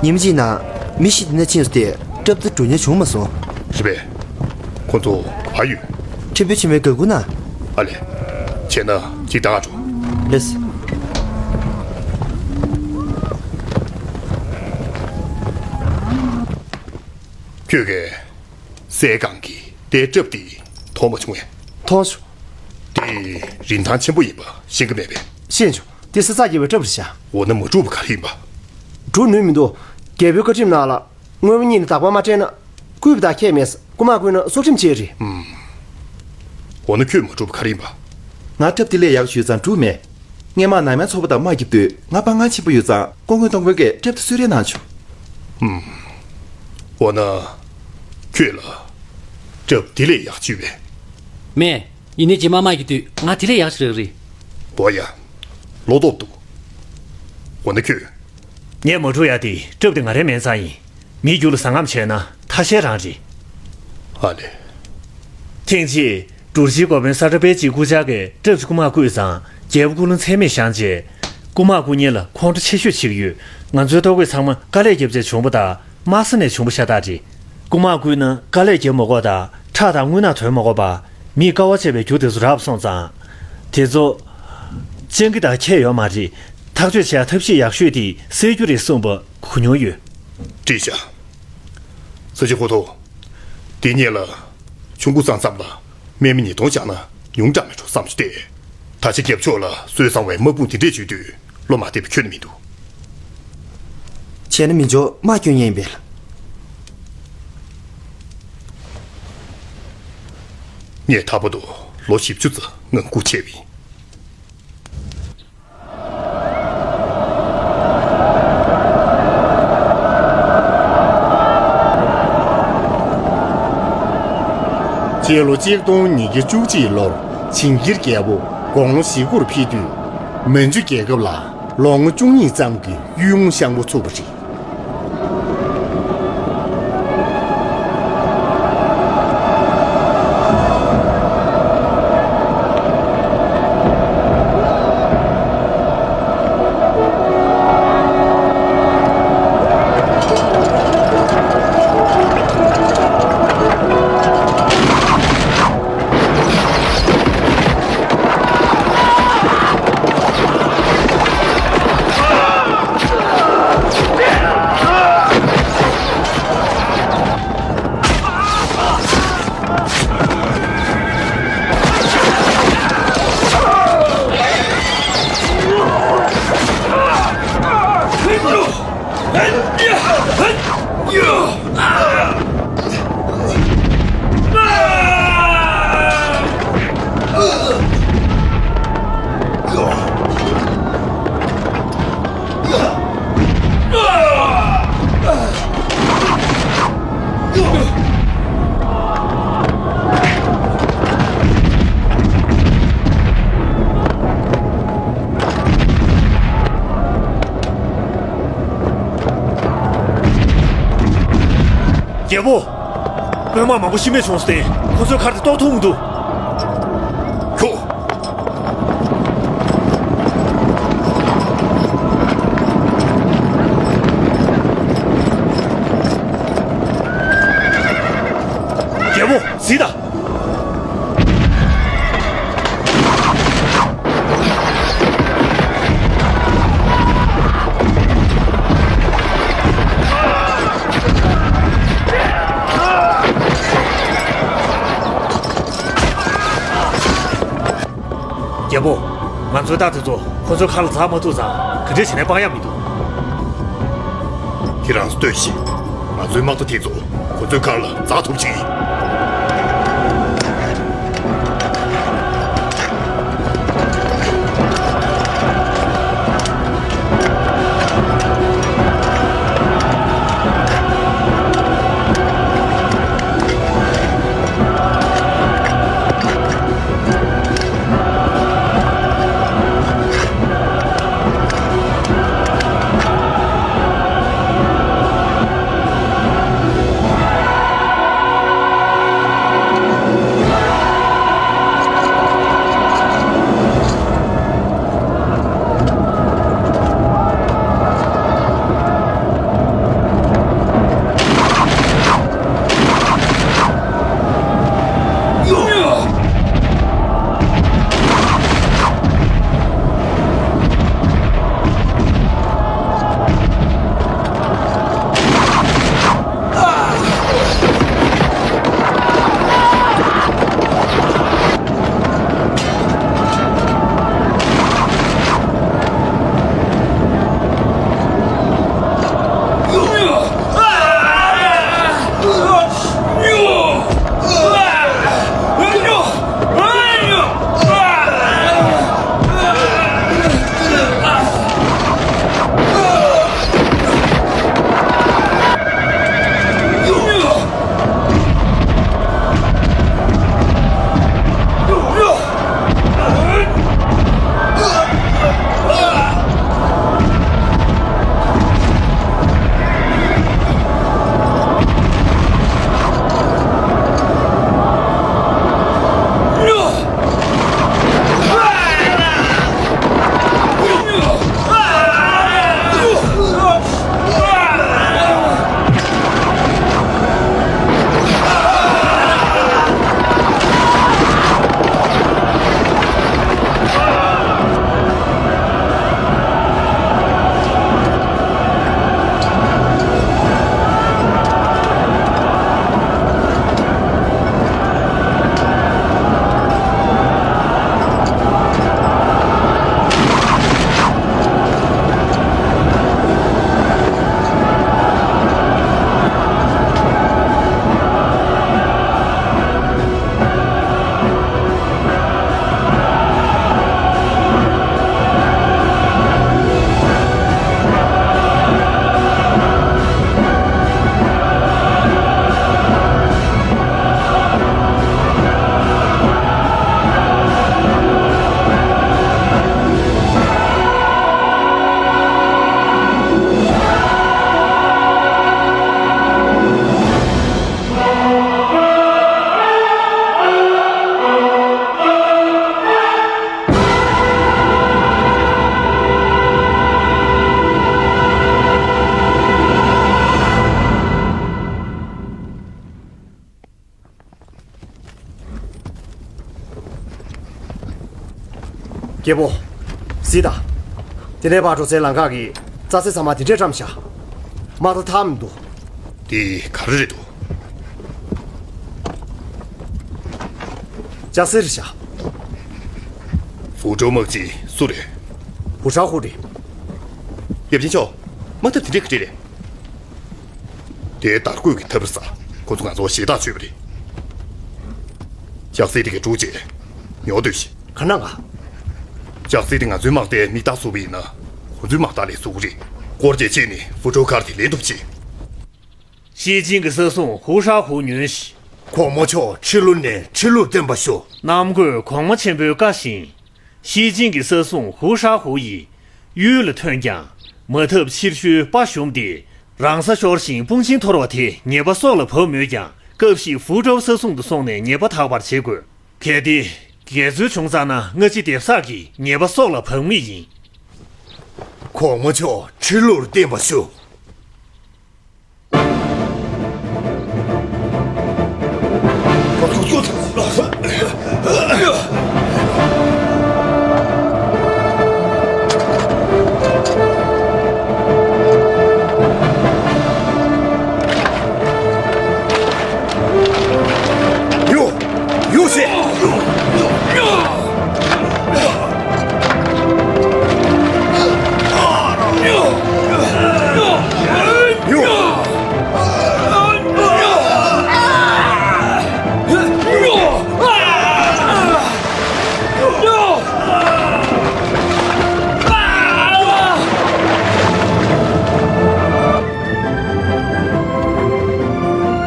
ཉིན་གཅིག་ནང་མི་བཞི་འདི་ནས་ཕྱིན་སོང་སྟེ་སྲབ་མདའ་འགྲོ་ཉེན་བྱུང་མ་སོང་། རེད་པས། ཁོ་ཚོ་ག་ཡོད། ཁྲིམས་དཔོན་ཆེན་མོའི་འགན་ཁུར་ན། ཨ་ལས། བྱས་ན་ཅིག་ད་ག་འགྲོ། ལེས། ཁྱོད་ཀྱིས་གསེར་སྒང་གི་དེ་སྲབ་མདའ་མཐོང་མ་བྱུང་ངས། མཐོང་བྱུང་། དེ་རིན་ཐང་ཆེན་པོ་ཡིན་པ་ཤེས་ཀྱི་མེད་པས། ཤེས་བྱུང་། དེ་གསེར་ཚགས་རྒྱས་པའི་སྲབ་མདའ་རེད་ཤག་འོ་ན་མ་འགྲུབ་པ་ག་རེ་ཡིན་པ། འགྲུབ་ནུས་མི་འདུག་རྒྱལ་པོའི་བཀའ་ཁྲིམས་ནང་ལ། དངོས་པོ་གཉིས་ནི་རྟག་པར་མ་སྤྲད་ན། བརྐུས་པ་དང་ཁྱད་མེད། རྐུ་མ་བརྐུས་ན་སྲོག་ཁྲིམས་བཅད་རེད། ཨུམ། འོ་ན་ཁྱོད་མ་འགྲུབ་པ་ག་རེ་ཡིན་པ། ང་སྲབ་མདའ་ལས་ཡག་ཤོས་ཙང་འགྲུབ་མེད། སྔས་མ་ནང་མའི་ཚོགས་པ་དང་དམག་རྒྱབ་དུས་ང་དཔའ་ངར་ཆེན་པོ་ཡོད་ཙང་སྐུ་ངོ་སྟོང་དཔོན་གྱིས་སྲབ་མདའ་གསོལ་རས་གནང་བྱུང་། ཨུམ། འོ་ན། ཁྱོད་ལ། སྲབ་མདའ་ལས་ཡག་ཅིག་ཡོད་པས། མེད། ཡིན་ནའི་རྗེས་མ་དམག་རྒྱབ་དུས་ང་དེ་ལས་ཡག་ཅིག་རག་གི་རེད། འོ་ཡ། བློ་སྟོབས་འདུག་འོ་ན་ཁྱོད། ངས་མ་འགྲུབ་ཡ་དེ་སྲབ་མདའ་ང་རའི་སྨན་རྩྭ་ཡིན། མི་རྒྱུད་ལ་ཟ་རྔམ་བྱས་ན་ཐ་ཤལ་རང་རེད། ཨ་ལེ། ཐེངས་གཅིག་འབྲུག་ཆེན་འགོ་དཔོན་ས་ཁྲ་དཔལ་གྱིས་སྐུ་བཅར་གྱིས་སྐྲག་ཅིག་རྐུ་མ་བརྐུས་ཙང་རྒྱལ་པོ་སྐུ་ལུང་ཚད་མེད་བཞེངས་རྗེས། རྐུ་མ་རྐུ་མཁན་ལ་ཁོང་ཁྲོ་ཆེ་ཤོས་བྱེད་ཀྱི་ཡོད། ང་ཚོའི་ལྟོ་གོས་ཚང་མ་དཀའ་ལས་བརྒྱབ་བྱས་བྱུང་བ་དང་དམག་ས་ནས་བྱུང་བ་ཤ་སྟག་རེད། རྐུ་མ་བརྐུས་ན་དཀའ་ལས་བརྒྱབ་མ་དགོས་དང་ཁྲག་དང་རྔུལ་ནག་ཐོན་མ་དགོས་པ། མིས་དཀའ་བ་སྤྱད་པའི་རྒྱུ་དེ་ཚོ་རག་སོང་ཙང་། དེ་ཚོ། སྤྱང་ཀི་དང་ཁྱད་ཡོད་མ་རེད། ཐག་གཅོད་བྱེད་ཡ་ཐབས་ཤེས་ཡག་ཤོས་དེ་བསད་རྒྱུ་རེད་གསུངས་པ་གོ་མྱོང་ཡོད། བཀྲིས་ཤག་ས་ཆ་ཧོ་ཐོ། དེ་ཉིད་ལ། ཆུང་ཀུ་ཙང་ཙམ་ལ་སྨན་མི་ཉིས་སྟོང་བཞག་ན་ཉུང་དྲགས་མེད་འགྲོ་བསམ་བྱུང་སྟེ། ད་ཆ་རྒྱབ་ཕྱོགས་ལ་སྲོལ་བཟང་བའི་དམག་དཔུང་དེ་འདྲས་བྱེད་དུས་བློ་མ་བདེ་བ་ཁྱོན་ནས་མི་འདུག་བྱས་ན་མི་འཇོག་དམག་སྐྱོན་ཡིན་པས་ལ། ངས་ད་བར་དུ་ལོ་བཞི་བཅུ་ཙམ་ངང་སྒུག་བྱས་པ་ཡིན། སྤྱི་ལོ་གཅིག་སྟོང་ཉིས་བརྒྱ་བཅུ་གཅིག་ལོར་ཇིང་གིར་རྒྱལ་པོ་དགུང་ལོ་བཞི་དགུར་ཕེབས་དུས། མན་ཇུ་རྒྱལ་ཁབ་ལ་ལོ་ངོ་བཅུ་གཉིས་ཙམ་གྱི་གཡུལ་ངོ་ཤང་པོ་ཚུགས་པ་རེད། རྒྱལ་པོ། དཔོན་དམག་མང་པོ་ཤི་རྨས་བྱུང་སྟེ་ཁོ་ཚོའི་མཁར་དེ་གཏོར་ཐུབ་མི་འདུག་ཁྱོ། རྒྱལ་པོ། གཟིགས་དང་། རྒྱལ་པོ། ང་ཚོའི་རྟ་དེ་ཚོ་ཁོ་ཚོའི་མཁར་ལ་འཛེགས་མ་ཐུབ་ཙང་ག་འདྲས་བྱས་ནས་སྤང་ཡག་མི་འདུག་ཁྱེད་རང་ཚོ་ལྟོས་ཤིག་ང་ཚོའི་དམག་རྟ་དེ་ཚོ་ཁོ་ཚོའི་མཁར་ལ་འཛེགས་ཐུབ་ཅིང་། རྒྱལ་པོ། གཟིགས་དང་། དེ་ནས་ཕར་འགྲོ་སའི་ལམ་ཁ་གི་རྩྭ་སའི་ས་མ་དེ་འདྲས་བཀྲམ་བཞག་མ་ད་ཐག་མི་འདུག་དེ་ག་རེ་རེད་འདུག་ལྕགས་སེར་བཞག་ཧྥུ་ཀྲོའུ་དམག་སྤྱི་སུ་རེད། ཧུ་ཧྲ་ཧུ་རེད། ཡབ་ཆེན་མཆོག་དམག་འཐབ་དེ་འདྲས་ག་འདྲས་རེད། དེའི་དར་གོས་ཀྱི་ཐབ་ར་ས་ཁོ་ཚོ་ང་ཚོ་ཞེ་ཐག་ཆོད་པ་རེད། ལྕགས་སེར་དེ་གའི་དཀྲུག་རྗེས་ཉོ་སྡོད་ཤིག་ག་ན་ག་ལྕགས་སེར་དེ་ང་ཚོའི་དམག་སྡེའི་མིག་ལྟ་བཟོ་བ་ཡིན་ན། ཁོ་ཚོའི་དམག་རྟགས་ལས་བཟོ་གི་རེད། སྐོར་རྒྱག་བྱས་ནས་ཧྥུ་ཀྲོའུ་མཁར་དེ་ལེན་ཐུབ་ཆེད། ཤེ་ཅིང་གི་ས་སྲུང་ཧུ་ཧྲ་ཧུ་ཉོན་ཞིག་གོང་མ་མཆོག་ཁྲི་ལོ་ནས་ཁྲི་ལོར་བརྟན་པར་ཤོག་གནམ་བསྐོས་གོང་མ་ཆེན་པོའི་བཀའ་བཞིན། ཤེ་ཅིང་གི་ས་སྲུང་ཧུ་ཧྲ་ཧུ་ཡིས་གཡུལ་ལ་ཐོན་ཀྱང་། མ་ཐབས་ཕྱིར་བཤོལ་དཔའ་ཞུམ་སྟེ། རང་ས་ཤོར་ཞིང་དཔུང་ཆེན་འཐོར་བ་དེ་ཉེས་པ་སྲོག་ལ་བབས་མོད་ཀྱང་། སྐབས་ཤིག་ཧྥུ་ཀྲོའུ་ས་སྲུང་དུ་སོང་ནས་ཉེས་པ་དག་པར་བྱེད་དགོས། གལ་ཏེ་འགལ་འཛོལ་བྱུང་ཚར་ན་སྔ་ཕྱི་སྡེབ་གསགས་ཀྱིས་ཉེས་པ་སྲོག་ལ་བབས་ངེས་ཡིན། གོང་མ་མཆོག་ཁྲི་ལོར་བརྟན་པར་ཤོག་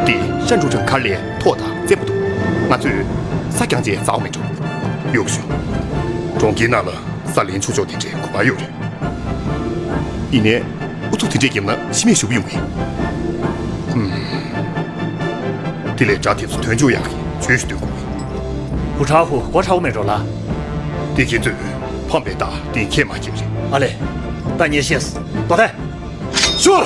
འདི་ཤ་འབྲུ་རང་མཁར་ལས་ཐོག་དང་རྩེ་པོ་འདུག་ང་ཚོས་ས་རྐྱང་ཅན་ཟ་བ་མི་འགྲོ། གཡོག་ཞུ། གྲོང་ཁྱེར་ནང་ལ་ས་ལེན་ཆོག་ཆོག་དེ་འདྲའི་གོ་བ་ཡོད་རེད། ཡིན་ནའི་ཨུ་ཚུགས་དེ་འདྲས་བརྒྱབ་ན་ཤི་རྨས་ཞེ་པོ་ཡོང་གི། ཧུམ། དེ་ལས་དགྲ་དེ་ཚོ་ཐོན་ཆོག་ཡག་གི་བྱོས་ཤིག་སྡོད་དགོས་གི། ཧུ་ཁྲའོ་ཧུ་མགོ་ཁྲ་བོ་མེད་འགྲོ་ལ། དེ་ཁྱེད་ཚོས་ཕམ་པའི་རྟགས་གཏན་འཁེལ་མ་འཁེལ་རེད། ཨ་ལེ། ད་ཉེ་ཤེས་ཏོ་ཐལ། ཤོར།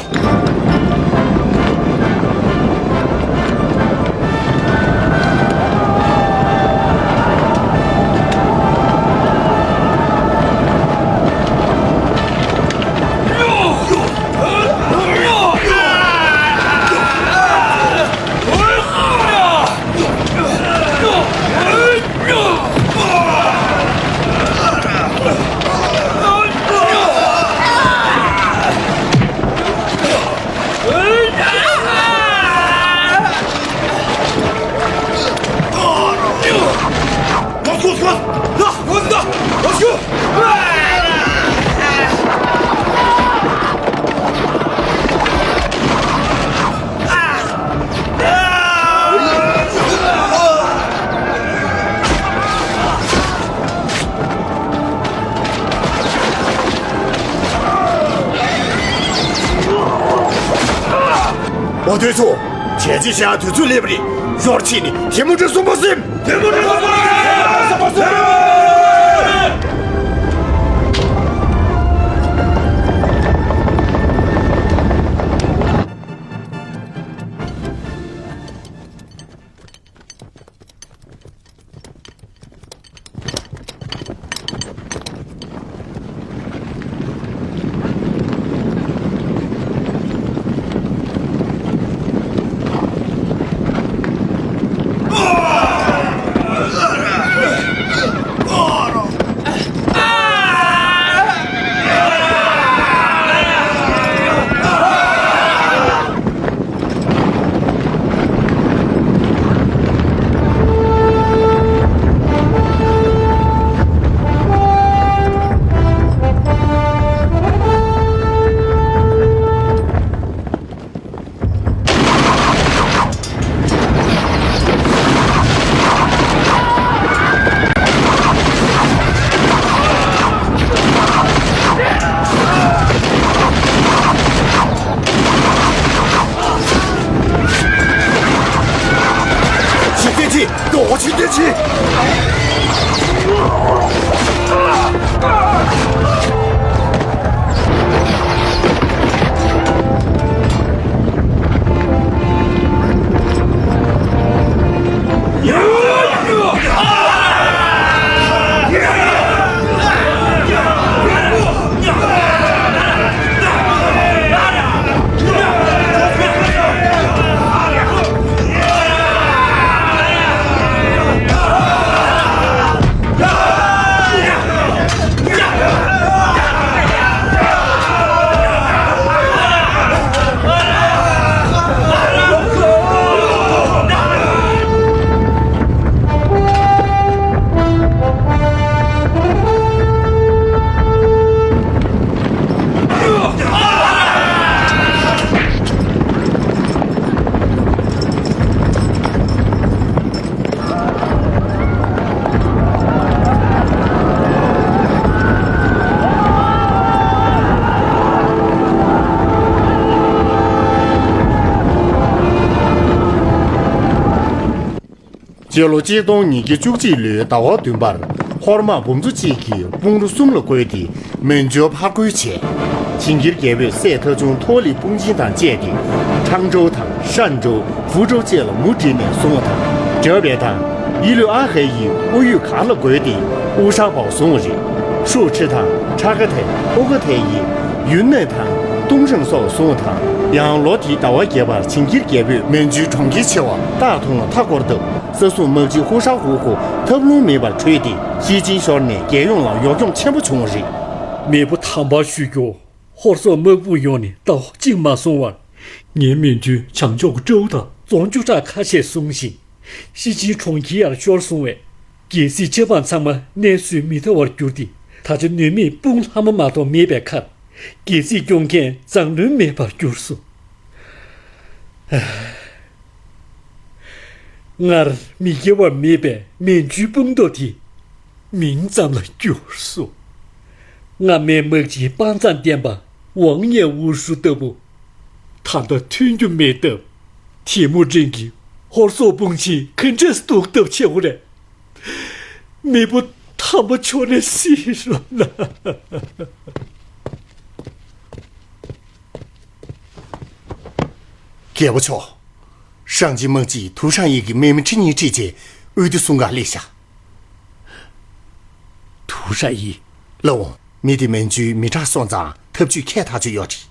འོ་དེ་ཚོ། བྱས་རྗེས་བཞག་དུས་ཚོད་སླེབས་རེད། ཞོར་ཕྱིན་ནས་ཐེ་མུ་ཏྲི་སུམ་པ་སེམས། ཐེ་མུ་ཏྲི་སུམ་པ་སེམས། ཆི་ཏེ་ཆི། ཏོ་ཆི་ཏེ་ཆི། སྤྱི་ལོ་གཅིག་སྟོང་ཉིས་བརྒྱ་བཅུ་གཅིག་ལོའི་ཟླ་བ་བདུན་པར་ཧོར་དམག་འབུམ་ཚོ་གཅིག་གིས་དཔུང་རུ་གསུམ་ལ་བགོས་ཏེ་མན་ཇུ་ཕར་རྒོལ་བྱས། ཆིང་གིར་རྒྱལ་པོས་སྲས་ཐ་ཆུང་ཐོ་ལི་དཔུང་ཆེན་དང་བཅས་ཏེ་ཁྲང་ཀྲོའུ་དང་ཧྲན་ཀྲོའུ། ཧྥུ་ཀྲོའུ་བཅས་ལ་མུ་བསྒྲིལ་ནས་བཟུང་བ་དང་། འབྲེལ་བའི་དང་། ཡི་ལུས་ཨ་ཧའེ་ཡིས་ཨུ་ཡུས་གར་ལ་བགོས་ཏེ་ཨུ་ཧྲ་བར་བཟུང་བ་རེད། ཧྲུའུ་ཁྲི་དང་ཁྲ་ཁ་ཐའེ་ཨུ་ཁ་ཐའེ་ཡིས་ཡུན་ནན་དང་ཏུང་ཧྲེང་སོགས་བཟུང་བ་དང་། ཡང་ལོ་དེའི་ཟླ་བ་བརྒྱད་པར་ཆིང་གིར་རྒྱལ་པོས་མན་ཇུའི་གྲོང་ཁྱེར་ཆེ་བ་སྟག་དུང་ལ་མཐའ་བསྐོར་སྟབས། ས་སྲུང་དམག་སྤྱི་ཧུ་ཧྲ་ཧུ་ཁོ་ཐབས་ལུང་མེད་པར་བྲོས་ཏེ་ཤི་ཅིན་ཤོར་ནས་རྒྱལ་ཡོངས་ལ་གཡོ་སྐྱོམ་ཆེན་པོ་བྱུང་བ་རེད། མེས་པོ་དམ་པར་ཞུ་རྒྱུ། ཧོར་སོག་དམག་དཔུང་ཡོངས་ནས་ཟླ་བ་གཅིག་མ་སོང་བར། ངའི་མིང་དོན་བྱང་ཕྱོགས་ཀྱི་སྤྲེའུ་དང་རྫོང་བཅུ་ཕྲག་ཁ་ཤས་བཟུང་ཞིང་། ཤི་ཅིན་གྲོང་ཁྱེར་ཡར་ཤོར་སོང་བས། རྒྱལ་སྲིད་ཆབ་འབངས་ཚང་མ་གནས་སུ་མི་ཐར་བར་གྱུར་ཏེ། ད་ཆ་ནུས་མེད་དཔུང་ལྷག་མ་མ་གཏོགས་མེད་པའི་ཁར། རྒྱལ་སྲིད་སྐྱོང་མཁན་མཛངས་བླུན་མེད་པར་གྱུར་སོང་། སྔར་མི་དགེ་བ་མེད་པའི་མན་ཇུའི་དཔུང་སྟོབས་དེ་མིང་ཙམ་ལ་གྱུར་སོང་། སྔ་མའི་དམག་སྤྱི་དཔའ་མཛངས་ལྡན་པ་ཝང་ཡན་ཝུ་ཧྲུའུ་ལྟ་བུ། ད་ལྟ་ཐོན་རྒྱུ་མེད་སྟབས། ཐེ་མུ་ཀྲིན་གྱིས་ཧོར་སོག་དཔུང་ཆེན་ག་འདྲས་གཏུག་ཐབས་བྱེད་དགོས་རེད། མེས་པོ་དམ་པ་མཆོག་ནས་གཟིགས་རོགས་གནང་། རྒྱལ་པོ་མཆོག། ཧྲང་ཅིན་དམག་སྤྱིས་ཐུའུ་ཧྲང་ཡི་གི་དམག་མི་ཁྲི་གཉིས་ཁྲིད་རྗེས་དབུས་དུ་སྲུང་སྐར་སླེབས་ཤག། ཐུའུ་ཧྲང་ཡི། ལགས་འོང་། མི་དེ་མན་ཇུའི་མི་དྲག་སོང་ཙང་ཐབས་ཇུས་འཁྱལ་ཐག་ཆོད་ཡོད་རེད།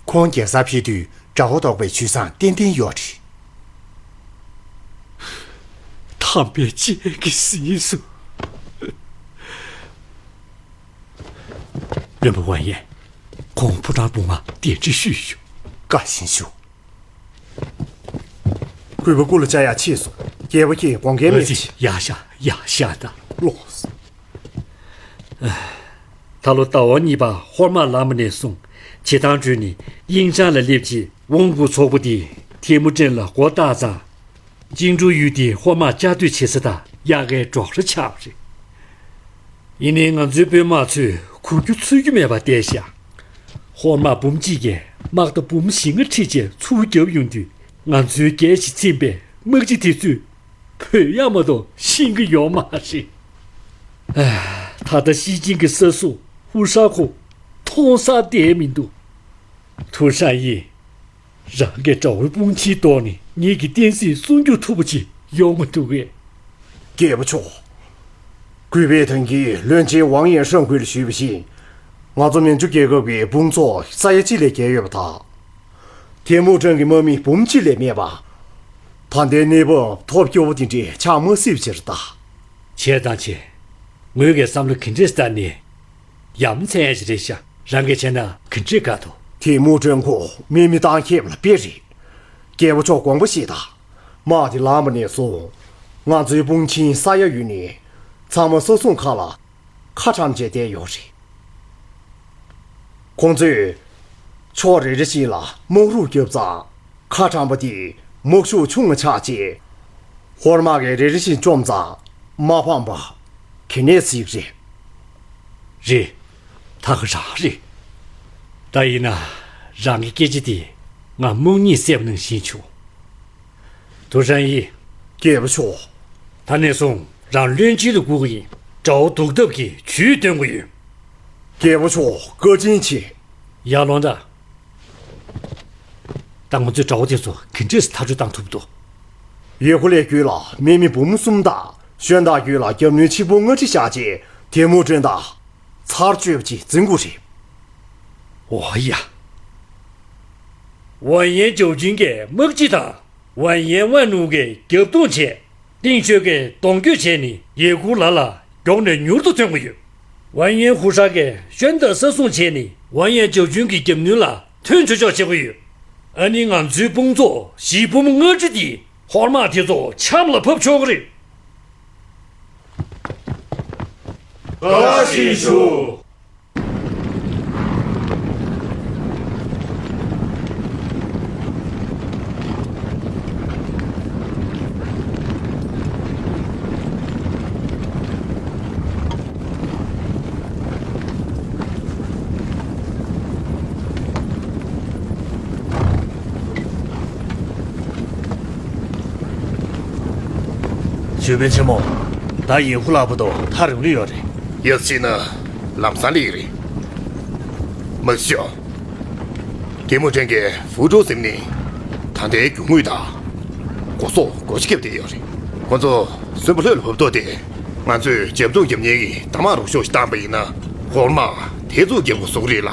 ཁོང་རྒྱལ་སར་ཕེབས་དུས་དགྲ་བོ་བཟློག་པའི་ཇུས་བཟང་ཏན་ཏན་ཡོད་རེད། དམ་པའི་སྤྱན་གྱིས་གཟིགས་སོ། བློན་པོ་ཝན་ཡན། ཁོང་ཕོ་བྲང་དཔུང་དམག་གདན་འདྲེན་ཞུས་ཤོག། བཀའ་བཞིན་ཞུ། གུས་པ་སྐུ་ལ་བཅར་ཡག་ཕྱིས་སོང་། རྒྱལ་པོ་ཁྱེད་དགོངས་འགལ་མེད་ཅེས། ཡར་ཤོག། ཡར་ཤོག་དང་། ལོག། ད་ལོ་ཟླ་བ་གཉིས་པ་ཧོར་དམག་ལངས་པ་ནས་བཟུང་བྱེ་ཐང་བྲོས་ནས་དབྱིན་ཅང་ལ་སླེབས་རྗེས་ཝང་ཧུའུ་ཚོགས་པ་དེས་ཐེ་མུ་ཀྲིན་ལ་མགོ་བཏགས་ཙང་། ཅིང་ཀྲུའུ་ཡུལ་དེའི་ཧོར་དམག་བསྐྱར་ཟློས་བྱེད་ས་དང་དབྱར་ཁའི་འབྲོག་ར་ཆགས་པ་རེད། ཡིན་ནའི་ང་ཚོའི་དཔོན་དམག་ཚོས་འགུལ་རྒྱུ་ཚུད་རྒྱུ་མེད་པར་བསྡད་ཤག། ཧོར་དམག་འབུམ་གཅིག་གིས་དམག་རྟ་འབུམ་བཞི་ལྔ་ཁྲིད་བྱས་ཚུར་རྒྱབ་ཡོང་དུས། ང་ཚོའི་རྒྱལ་ཞེས་ཚིམ་པའི་དམག་སྤྱི་དེ་ཚོས་བོས་ཡག་མ་གཏོགས་ཤེས་ཀྱི་ཡོད་མ་རེད། ཨ། ད་ལྟ་ཤི་ཅིན་གྱི་ས་སྲུང་ཧུ་ཧྲ་ཁོ་མཐོང་སར་བསྡད་མི་འདུག། ཐུའུ་ཧྲང་ཡི། རང་གི་དགྲ་བོའི་དཔུང་ཆེན་བཟློག་ནས་ངེད་ཀྱི་བསྟན་སྲིད་སྲུང་སྐྱོབ་ཐུབ་པ་ཅིག་ཡོང་མི་འདུག་གས། རྒྱལ་པོ་མཆོག། གུས་པས་ད་གིན་བློན་ཆེན་ཝང་ཡན་ཧྲན་ཁུལ་ལ་ཞུས་པ་བཞིན། ང་ཚོ་མན་ཇུ་རྒྱལ་ཁབ་ཀྱི་དཔུང་ཚོགས་ས་ཡ་གཅིག་ལས་བརྒལ་ཡོད་པ་དང་། ཐེ་མུ་ཀྲང་གི་དམག་མི་འབུམ་གཅིག་ལས་མེད་པ། ད་ལྟའི་གནས་བབ་ཐབས་སྐྱོ་བོ་དེ་འདྲའི་ཆགས་མ་སྲིད་པ་ཅིག་རེད་ད། བྱས་ཙང་བྱས། ངོས་ཀྱི་བསམ་བློ་ག་འདྲས་བཏང་ནས། ཡ་མཚན་ཞིག་རེད་ཤག། རང་གིས་བྱས་ན་ག་འདྲས་དགའ་འདུག། ཐེ་མུ་ཀྲང་ཁོ་དམག་མི་གཏོང་མཁས་པ་ལ་དཔེ་རེད། རྒྱལ་པོ་མཆོག་དགོངས་པ་བཞེས་དང་། དམག་དེ་ལངས་པ་ནས་བཟུང་། ང་ཚོའི་དཔུང་ཆེན་ས་ཡ་ཡུལ་ནས་ཚང་མ་ས་སྲུང་ཁང་ལ་ཁ་བཀྲམ་བྱས་བསྡད་ཡོད་རེད། ཁོང་ཚོས་ཕྱོགས་རེ་རེ་བཞིན་ལ་དམག་རུ་བརྒྱབ་ཙང་། ཁ་བཀྲམ་པ་དེ་དམག་ཤུགས་ཆུང་ང་ཆགས་རྗེས། ཧོར་དམག་གིས་རེ་རེ་བཞིན་བཅོམ་ཙང་མ་ཕམ་པ། གལ་གནད་ཞིག་རེད། རེད། ད་ག་རང་རེད། ད་ཡིན་ན་རང་གི་སྐད་ཆ་དེ་ང་རྨོངས་གཉིད་སད་པ་ནང་བཞིན་བྱུང་། ཐུའུ་ཧྲན་ཡི། རྒྱལ་པོ་མཆོག། ད་ནས་བཟུང་རང་བློན་ཆེན་ལ་སྒུག་གི་ཡིན། དགྲ་བོ་བཟློག་ཐབས་ཀྱི་ཇུས་འདོན་གི་ཡོད། རྒྱལ་པོ་མཆོག་བཀའ་དྲིན་ཆེ། ཡར་ལོངས་དང་། ད་ང་ཚོས་དགྲ་བོ་དེ་ཚོ་ག་འདྲས་ཐག་གཅོད་བཏང་ཐུབ་འདུག། ཡེ་ཁོ་ལའི་རྒྱུད་ལ་དམག་མི་འབུམ་གསུམ་དང་ཞོན་དང་རྒྱུད་ལ་རྒྱབ་གནོན་ཆེན་པོ་ལྔ་ཁྲི་བཞག་རྗེས་ཐེ་མུ་ཀྲན་དང་ཚར་གཅོད་པ་ཅིག་འཛིང་དགོས་རེད། འོ་ཡ། ཝན་ཡན་ཅའོ་ཅུན་གྱི་དམག་སྤྱི་དང་ཝན་ཡན་ཝན་ནུ་གིས་རྒྱབ་རྡུང་བྱས། ཏིང་ཤོས་ཀྱིས་གདོང་སྐྱོད་བྱས་ནས་ཡེ་ཁུ་ལ་ལ་མགྱོགས་ནས་མྱུར་དུ་ཐོན་གྱི་ཡོད། ཝན་ཡན་ཧུ་ཧྲ་གིས་ཤོན་ཏ་ས་སྲུང་བྱས་ནས་ཝན་ཡན་ཅའོ་ཅུན་གྱི་རྒྱབ་མདུན་ལ་ཐོན་ཆོག་ཆོག་བྱེད་ཀྱི་ཡོད། ཨ་ནི་ང་ཚོའི་དཔུང་ཚོགས་བཞི་འབུམ་ལྔ་ཁྲི་དེས་ཧོར་དམག་དེ་ཚོ་འཆམ་ལ་ཕབ་ཆོག་གི་རེད། བཀའ་དྲིན་ཆེ། ཞུས་པའི་ཆེན་མོ། ད་ཡེ་ཧུ་ལགས་བར་དུ་ཐག་རིང་ལོས་ཡོད་རེད། ཡག་ཅིག་ན་ལམ་སང་སླེབས་ཀྱི་རེད། མ་གཞི། གད་མོ་ཕྲན་གྱིས་ཧྥུ་ཀྲོའུ་ཟེར་མཁན་ད་ལྟའི་རྒྱུ་དངོས་དང་། སྒོ་ཟོག་སྒོ་ཕྱི་བརྒྱབ་བསྡད་ཡོད་རེད། ཁོ་ཚོ་སུན་པོ་ལྷོད་ལ་བབས་ཐོག་དེ། ང་ཚོས་རྒྱབ་རྡུང་རྒྱབ་མཁན་གྱི་དར་དམར་རོགས་ཤོག་ཞིག་བཏང་པ་ཡིན་ན། ཧོར་དམག་དེ་ཚོ་རྒྱབ་ཁུག་བཟོ་གི་རེད་ལ།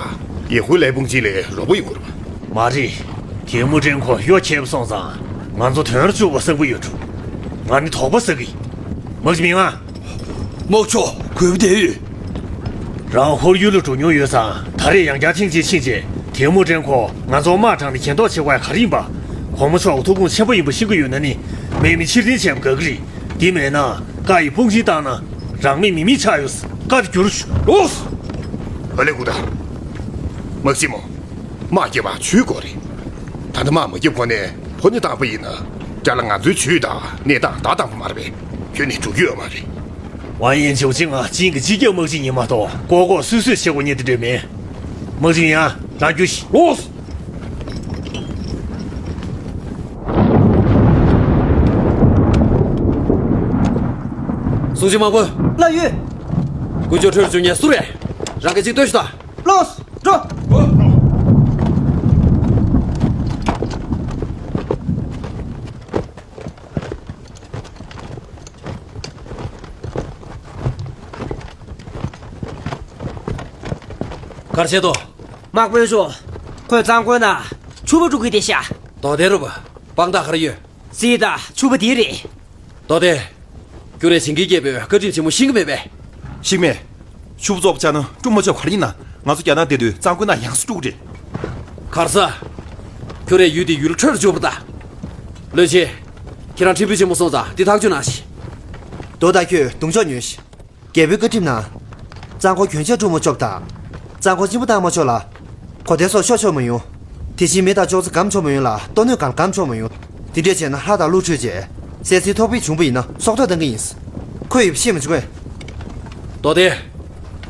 ཡེ་ཧུ་ལའི་དཔུང་ཆེན་ལ་རོགས་པ་ཡོང་གི་རེད་པ། མ་རེད། གད་མོ་ཕྲན་ཁོ་གཡོ་ཁྱེར་སོང་ཙང་། ང་ཚོ་དོན་རུ་བཅུག་པ་བསམ་གྱི་ཡོད་འགྲོ། ང་ནི་དོགས་པ་ཟ་གི་ཡིན། དམག་སྤྱི་མིང་ཨ། དམག་ཕྱོགས་གུས་པ་དེ་ཡོད། རང་ཧོར་ཡུལ་ལ་འགྲོ་མྱོང་ཡོད་ཙང་། ད་རེས་ཡང་བསྐྱར་ཐེངས་གཅིག་ཕྱིན་རྗེས། གད་མོ་ཕྲན་ཁོ་ང་ཚོ་དམག་དྲངས་ནས་གྱེན་ལྡོག་བྱེད་དགོས་ཡ་ག་རེ་ཡིན་པ། གོང་མ་མཆོག་གི་ཐུགས་དགོངས་ཆེན་པོ་ཡིན་པ་ཤེས་ཀྱི་ཡོད་ན་ནི། མེད་མི་ཕྱིར་འཐེན་བྱས་པ་དགའ་གི་རེད། དེ་མེད་ན་བཀའ་ཡི་དཔུང་ཆེན་བཏང་ན། རང་མེད་མི་མེད་ཆགས་ཡོད། བཀའ་བསྒྱུར་ཞུ། ལོས། ཨ་ལེ་ཀུ་ད། དམག་སྤྱི་མོ། དམག་རྒྱབ་པ་ཇུས་དགོས་རེད། ད་ལྟ་དམག་མ་རྒྱབ་གོང་ནས་ཕོ་ཉ་བཏང་པ་ཡིན་ན། རྒྱ་ལ་ང་ཚོའི་ཇུས་དང་གནས་སྟངས་བརྡ་བཏང་པ་མ་རེད་པས། ཁྱོད་ནི་འགྲོ་རྒྱུ་ཡོད་མ་རེད། ཝང་ཡན་ཆོས་ཅིང་ང་ཅིང་གི་སྤྱི་ཁྱབ་དམག་སྤྱི་ཡིན་མ་གཏོགས། ལྐོག་ལྐོག་སུད་སུད་བྱེད་དགོས་ཉེན་དེ་འདྲ་མེད། དམག་སྤྱི་ཡང་རང་རྒྱུ་ཞིག་ལོས། སྲུང་བྱེད་དམག་དཔོན། ལགས་ཡོད། དཀོན་མཆོག་ཁྲོས་ལ་འཇུག་མཁན་སུ་རེད། རང་གིས་གཅིག་སྟོན་ཞུ་དང་། ལོས། འགྲོ། ག་རེ་བྱེད་དོ། དམག་དཔོན་མཆོག་ཁོས་གཙང་ཁོལ་ནང་ཕྱུ་པ་དཀྲུག་གི་བསྡད་ཤག་དོ་དེ་རུ་དཔང་རྟགས་ག་རེ་ཡོད། རྩིས་དང་ཕྱུ་པ་དེ་རེད། དོ་དེ། ཁྱོད་རས་བྱིན་གྱིས་བསྐྱེད་པའི་བཀའ་ཁྲིམས་ཆེན་མོ་ཤེས་ཀྱི་མེད་པས། ཤེས་མེད། ཕྱུ་པ་བཙོག་པ་བཅག་ན་དཀྲུག་མ་ཆོག་ག་རེ་ཡིན་ན། ང་ཚོ་རྒྱ་ནག་བསྡད་དུས་གཙང་ཁོལ་ནང་ཡང་སེ་དཀྲུག་རེད། གར་ས། ཁྱོད་རས་ཡུལ་དེ་ཡུལ་ཁྲོད་ལ་བཅུག་པ་དང་། བློན་ཆེན། ཁྱེད་རང་ཁྲིམས་དཔོན་ཆེན་མོ་སོང་ཙང་དེ་ཐག་གཅོད་གནང་ཞིག་དོ་ད་ཁྱོད་གདོང་ཕྱོགས་ཉོན་ཞིག་རྒྱལ་པོའི་བཀའ་ཁྲིམས་ནང་། གཙང་ཁོལ་གྱོན་ཆས་དཀྲུག་མ་ཆོག་པ་དང་། གཙང་ཁོལ་གཅིན་པ་བཏང་མ་ཆོག་ལ། གོ་དེ་སོགས་ཤོར་ཆོག་མ་ཡོང་། དེ་བཞིན་མེ་དང་ཅོག་ཙེ་སྒམ་ཆོག་མ་ཡོང་ལ། ལྟོ་སྣོད་གང་སྒམ་ཆོག་མ་ཡོང་། དེ་འདྲས་བྱས་ན་ལྷ་དང་ཀླུ་ཁྲོས་བྱས། གསལ་ཚིག་ཐོག་ཕིག་བྱུང་པ་ཡིན་ན་སྲོག་ཐོག་བཏང་གི་ཡིན། ཁོས་ཡོད་པ་ཤེས་མ་བྱུང་ངས། མདོ་སྡེ།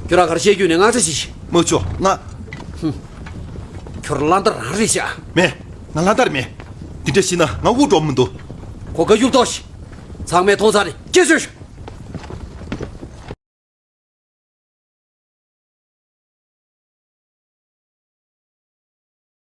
ཁྱོད་རང་ག་རེ་བཤད་རྒྱུ་ནས་དངངས་སྐྲག་ཞིག་དམག་ཕྱོགས་ང་། ཧུམ། ཁྱོད་རང་ལྷ་འདར་རང་རེད་ཤག་མེད། ང་ལྷ་འདར་མེད། དེ་འདྲ་ཞིག་ན་ང་དབུགས་འགྲོ་མི་འདུག་ཁོ་ག་ཡུག་ཏོ་ཞིག་ཚང་མས་མཐོང་ཚར་རེད། སྐད་ཤོད་ཤོད།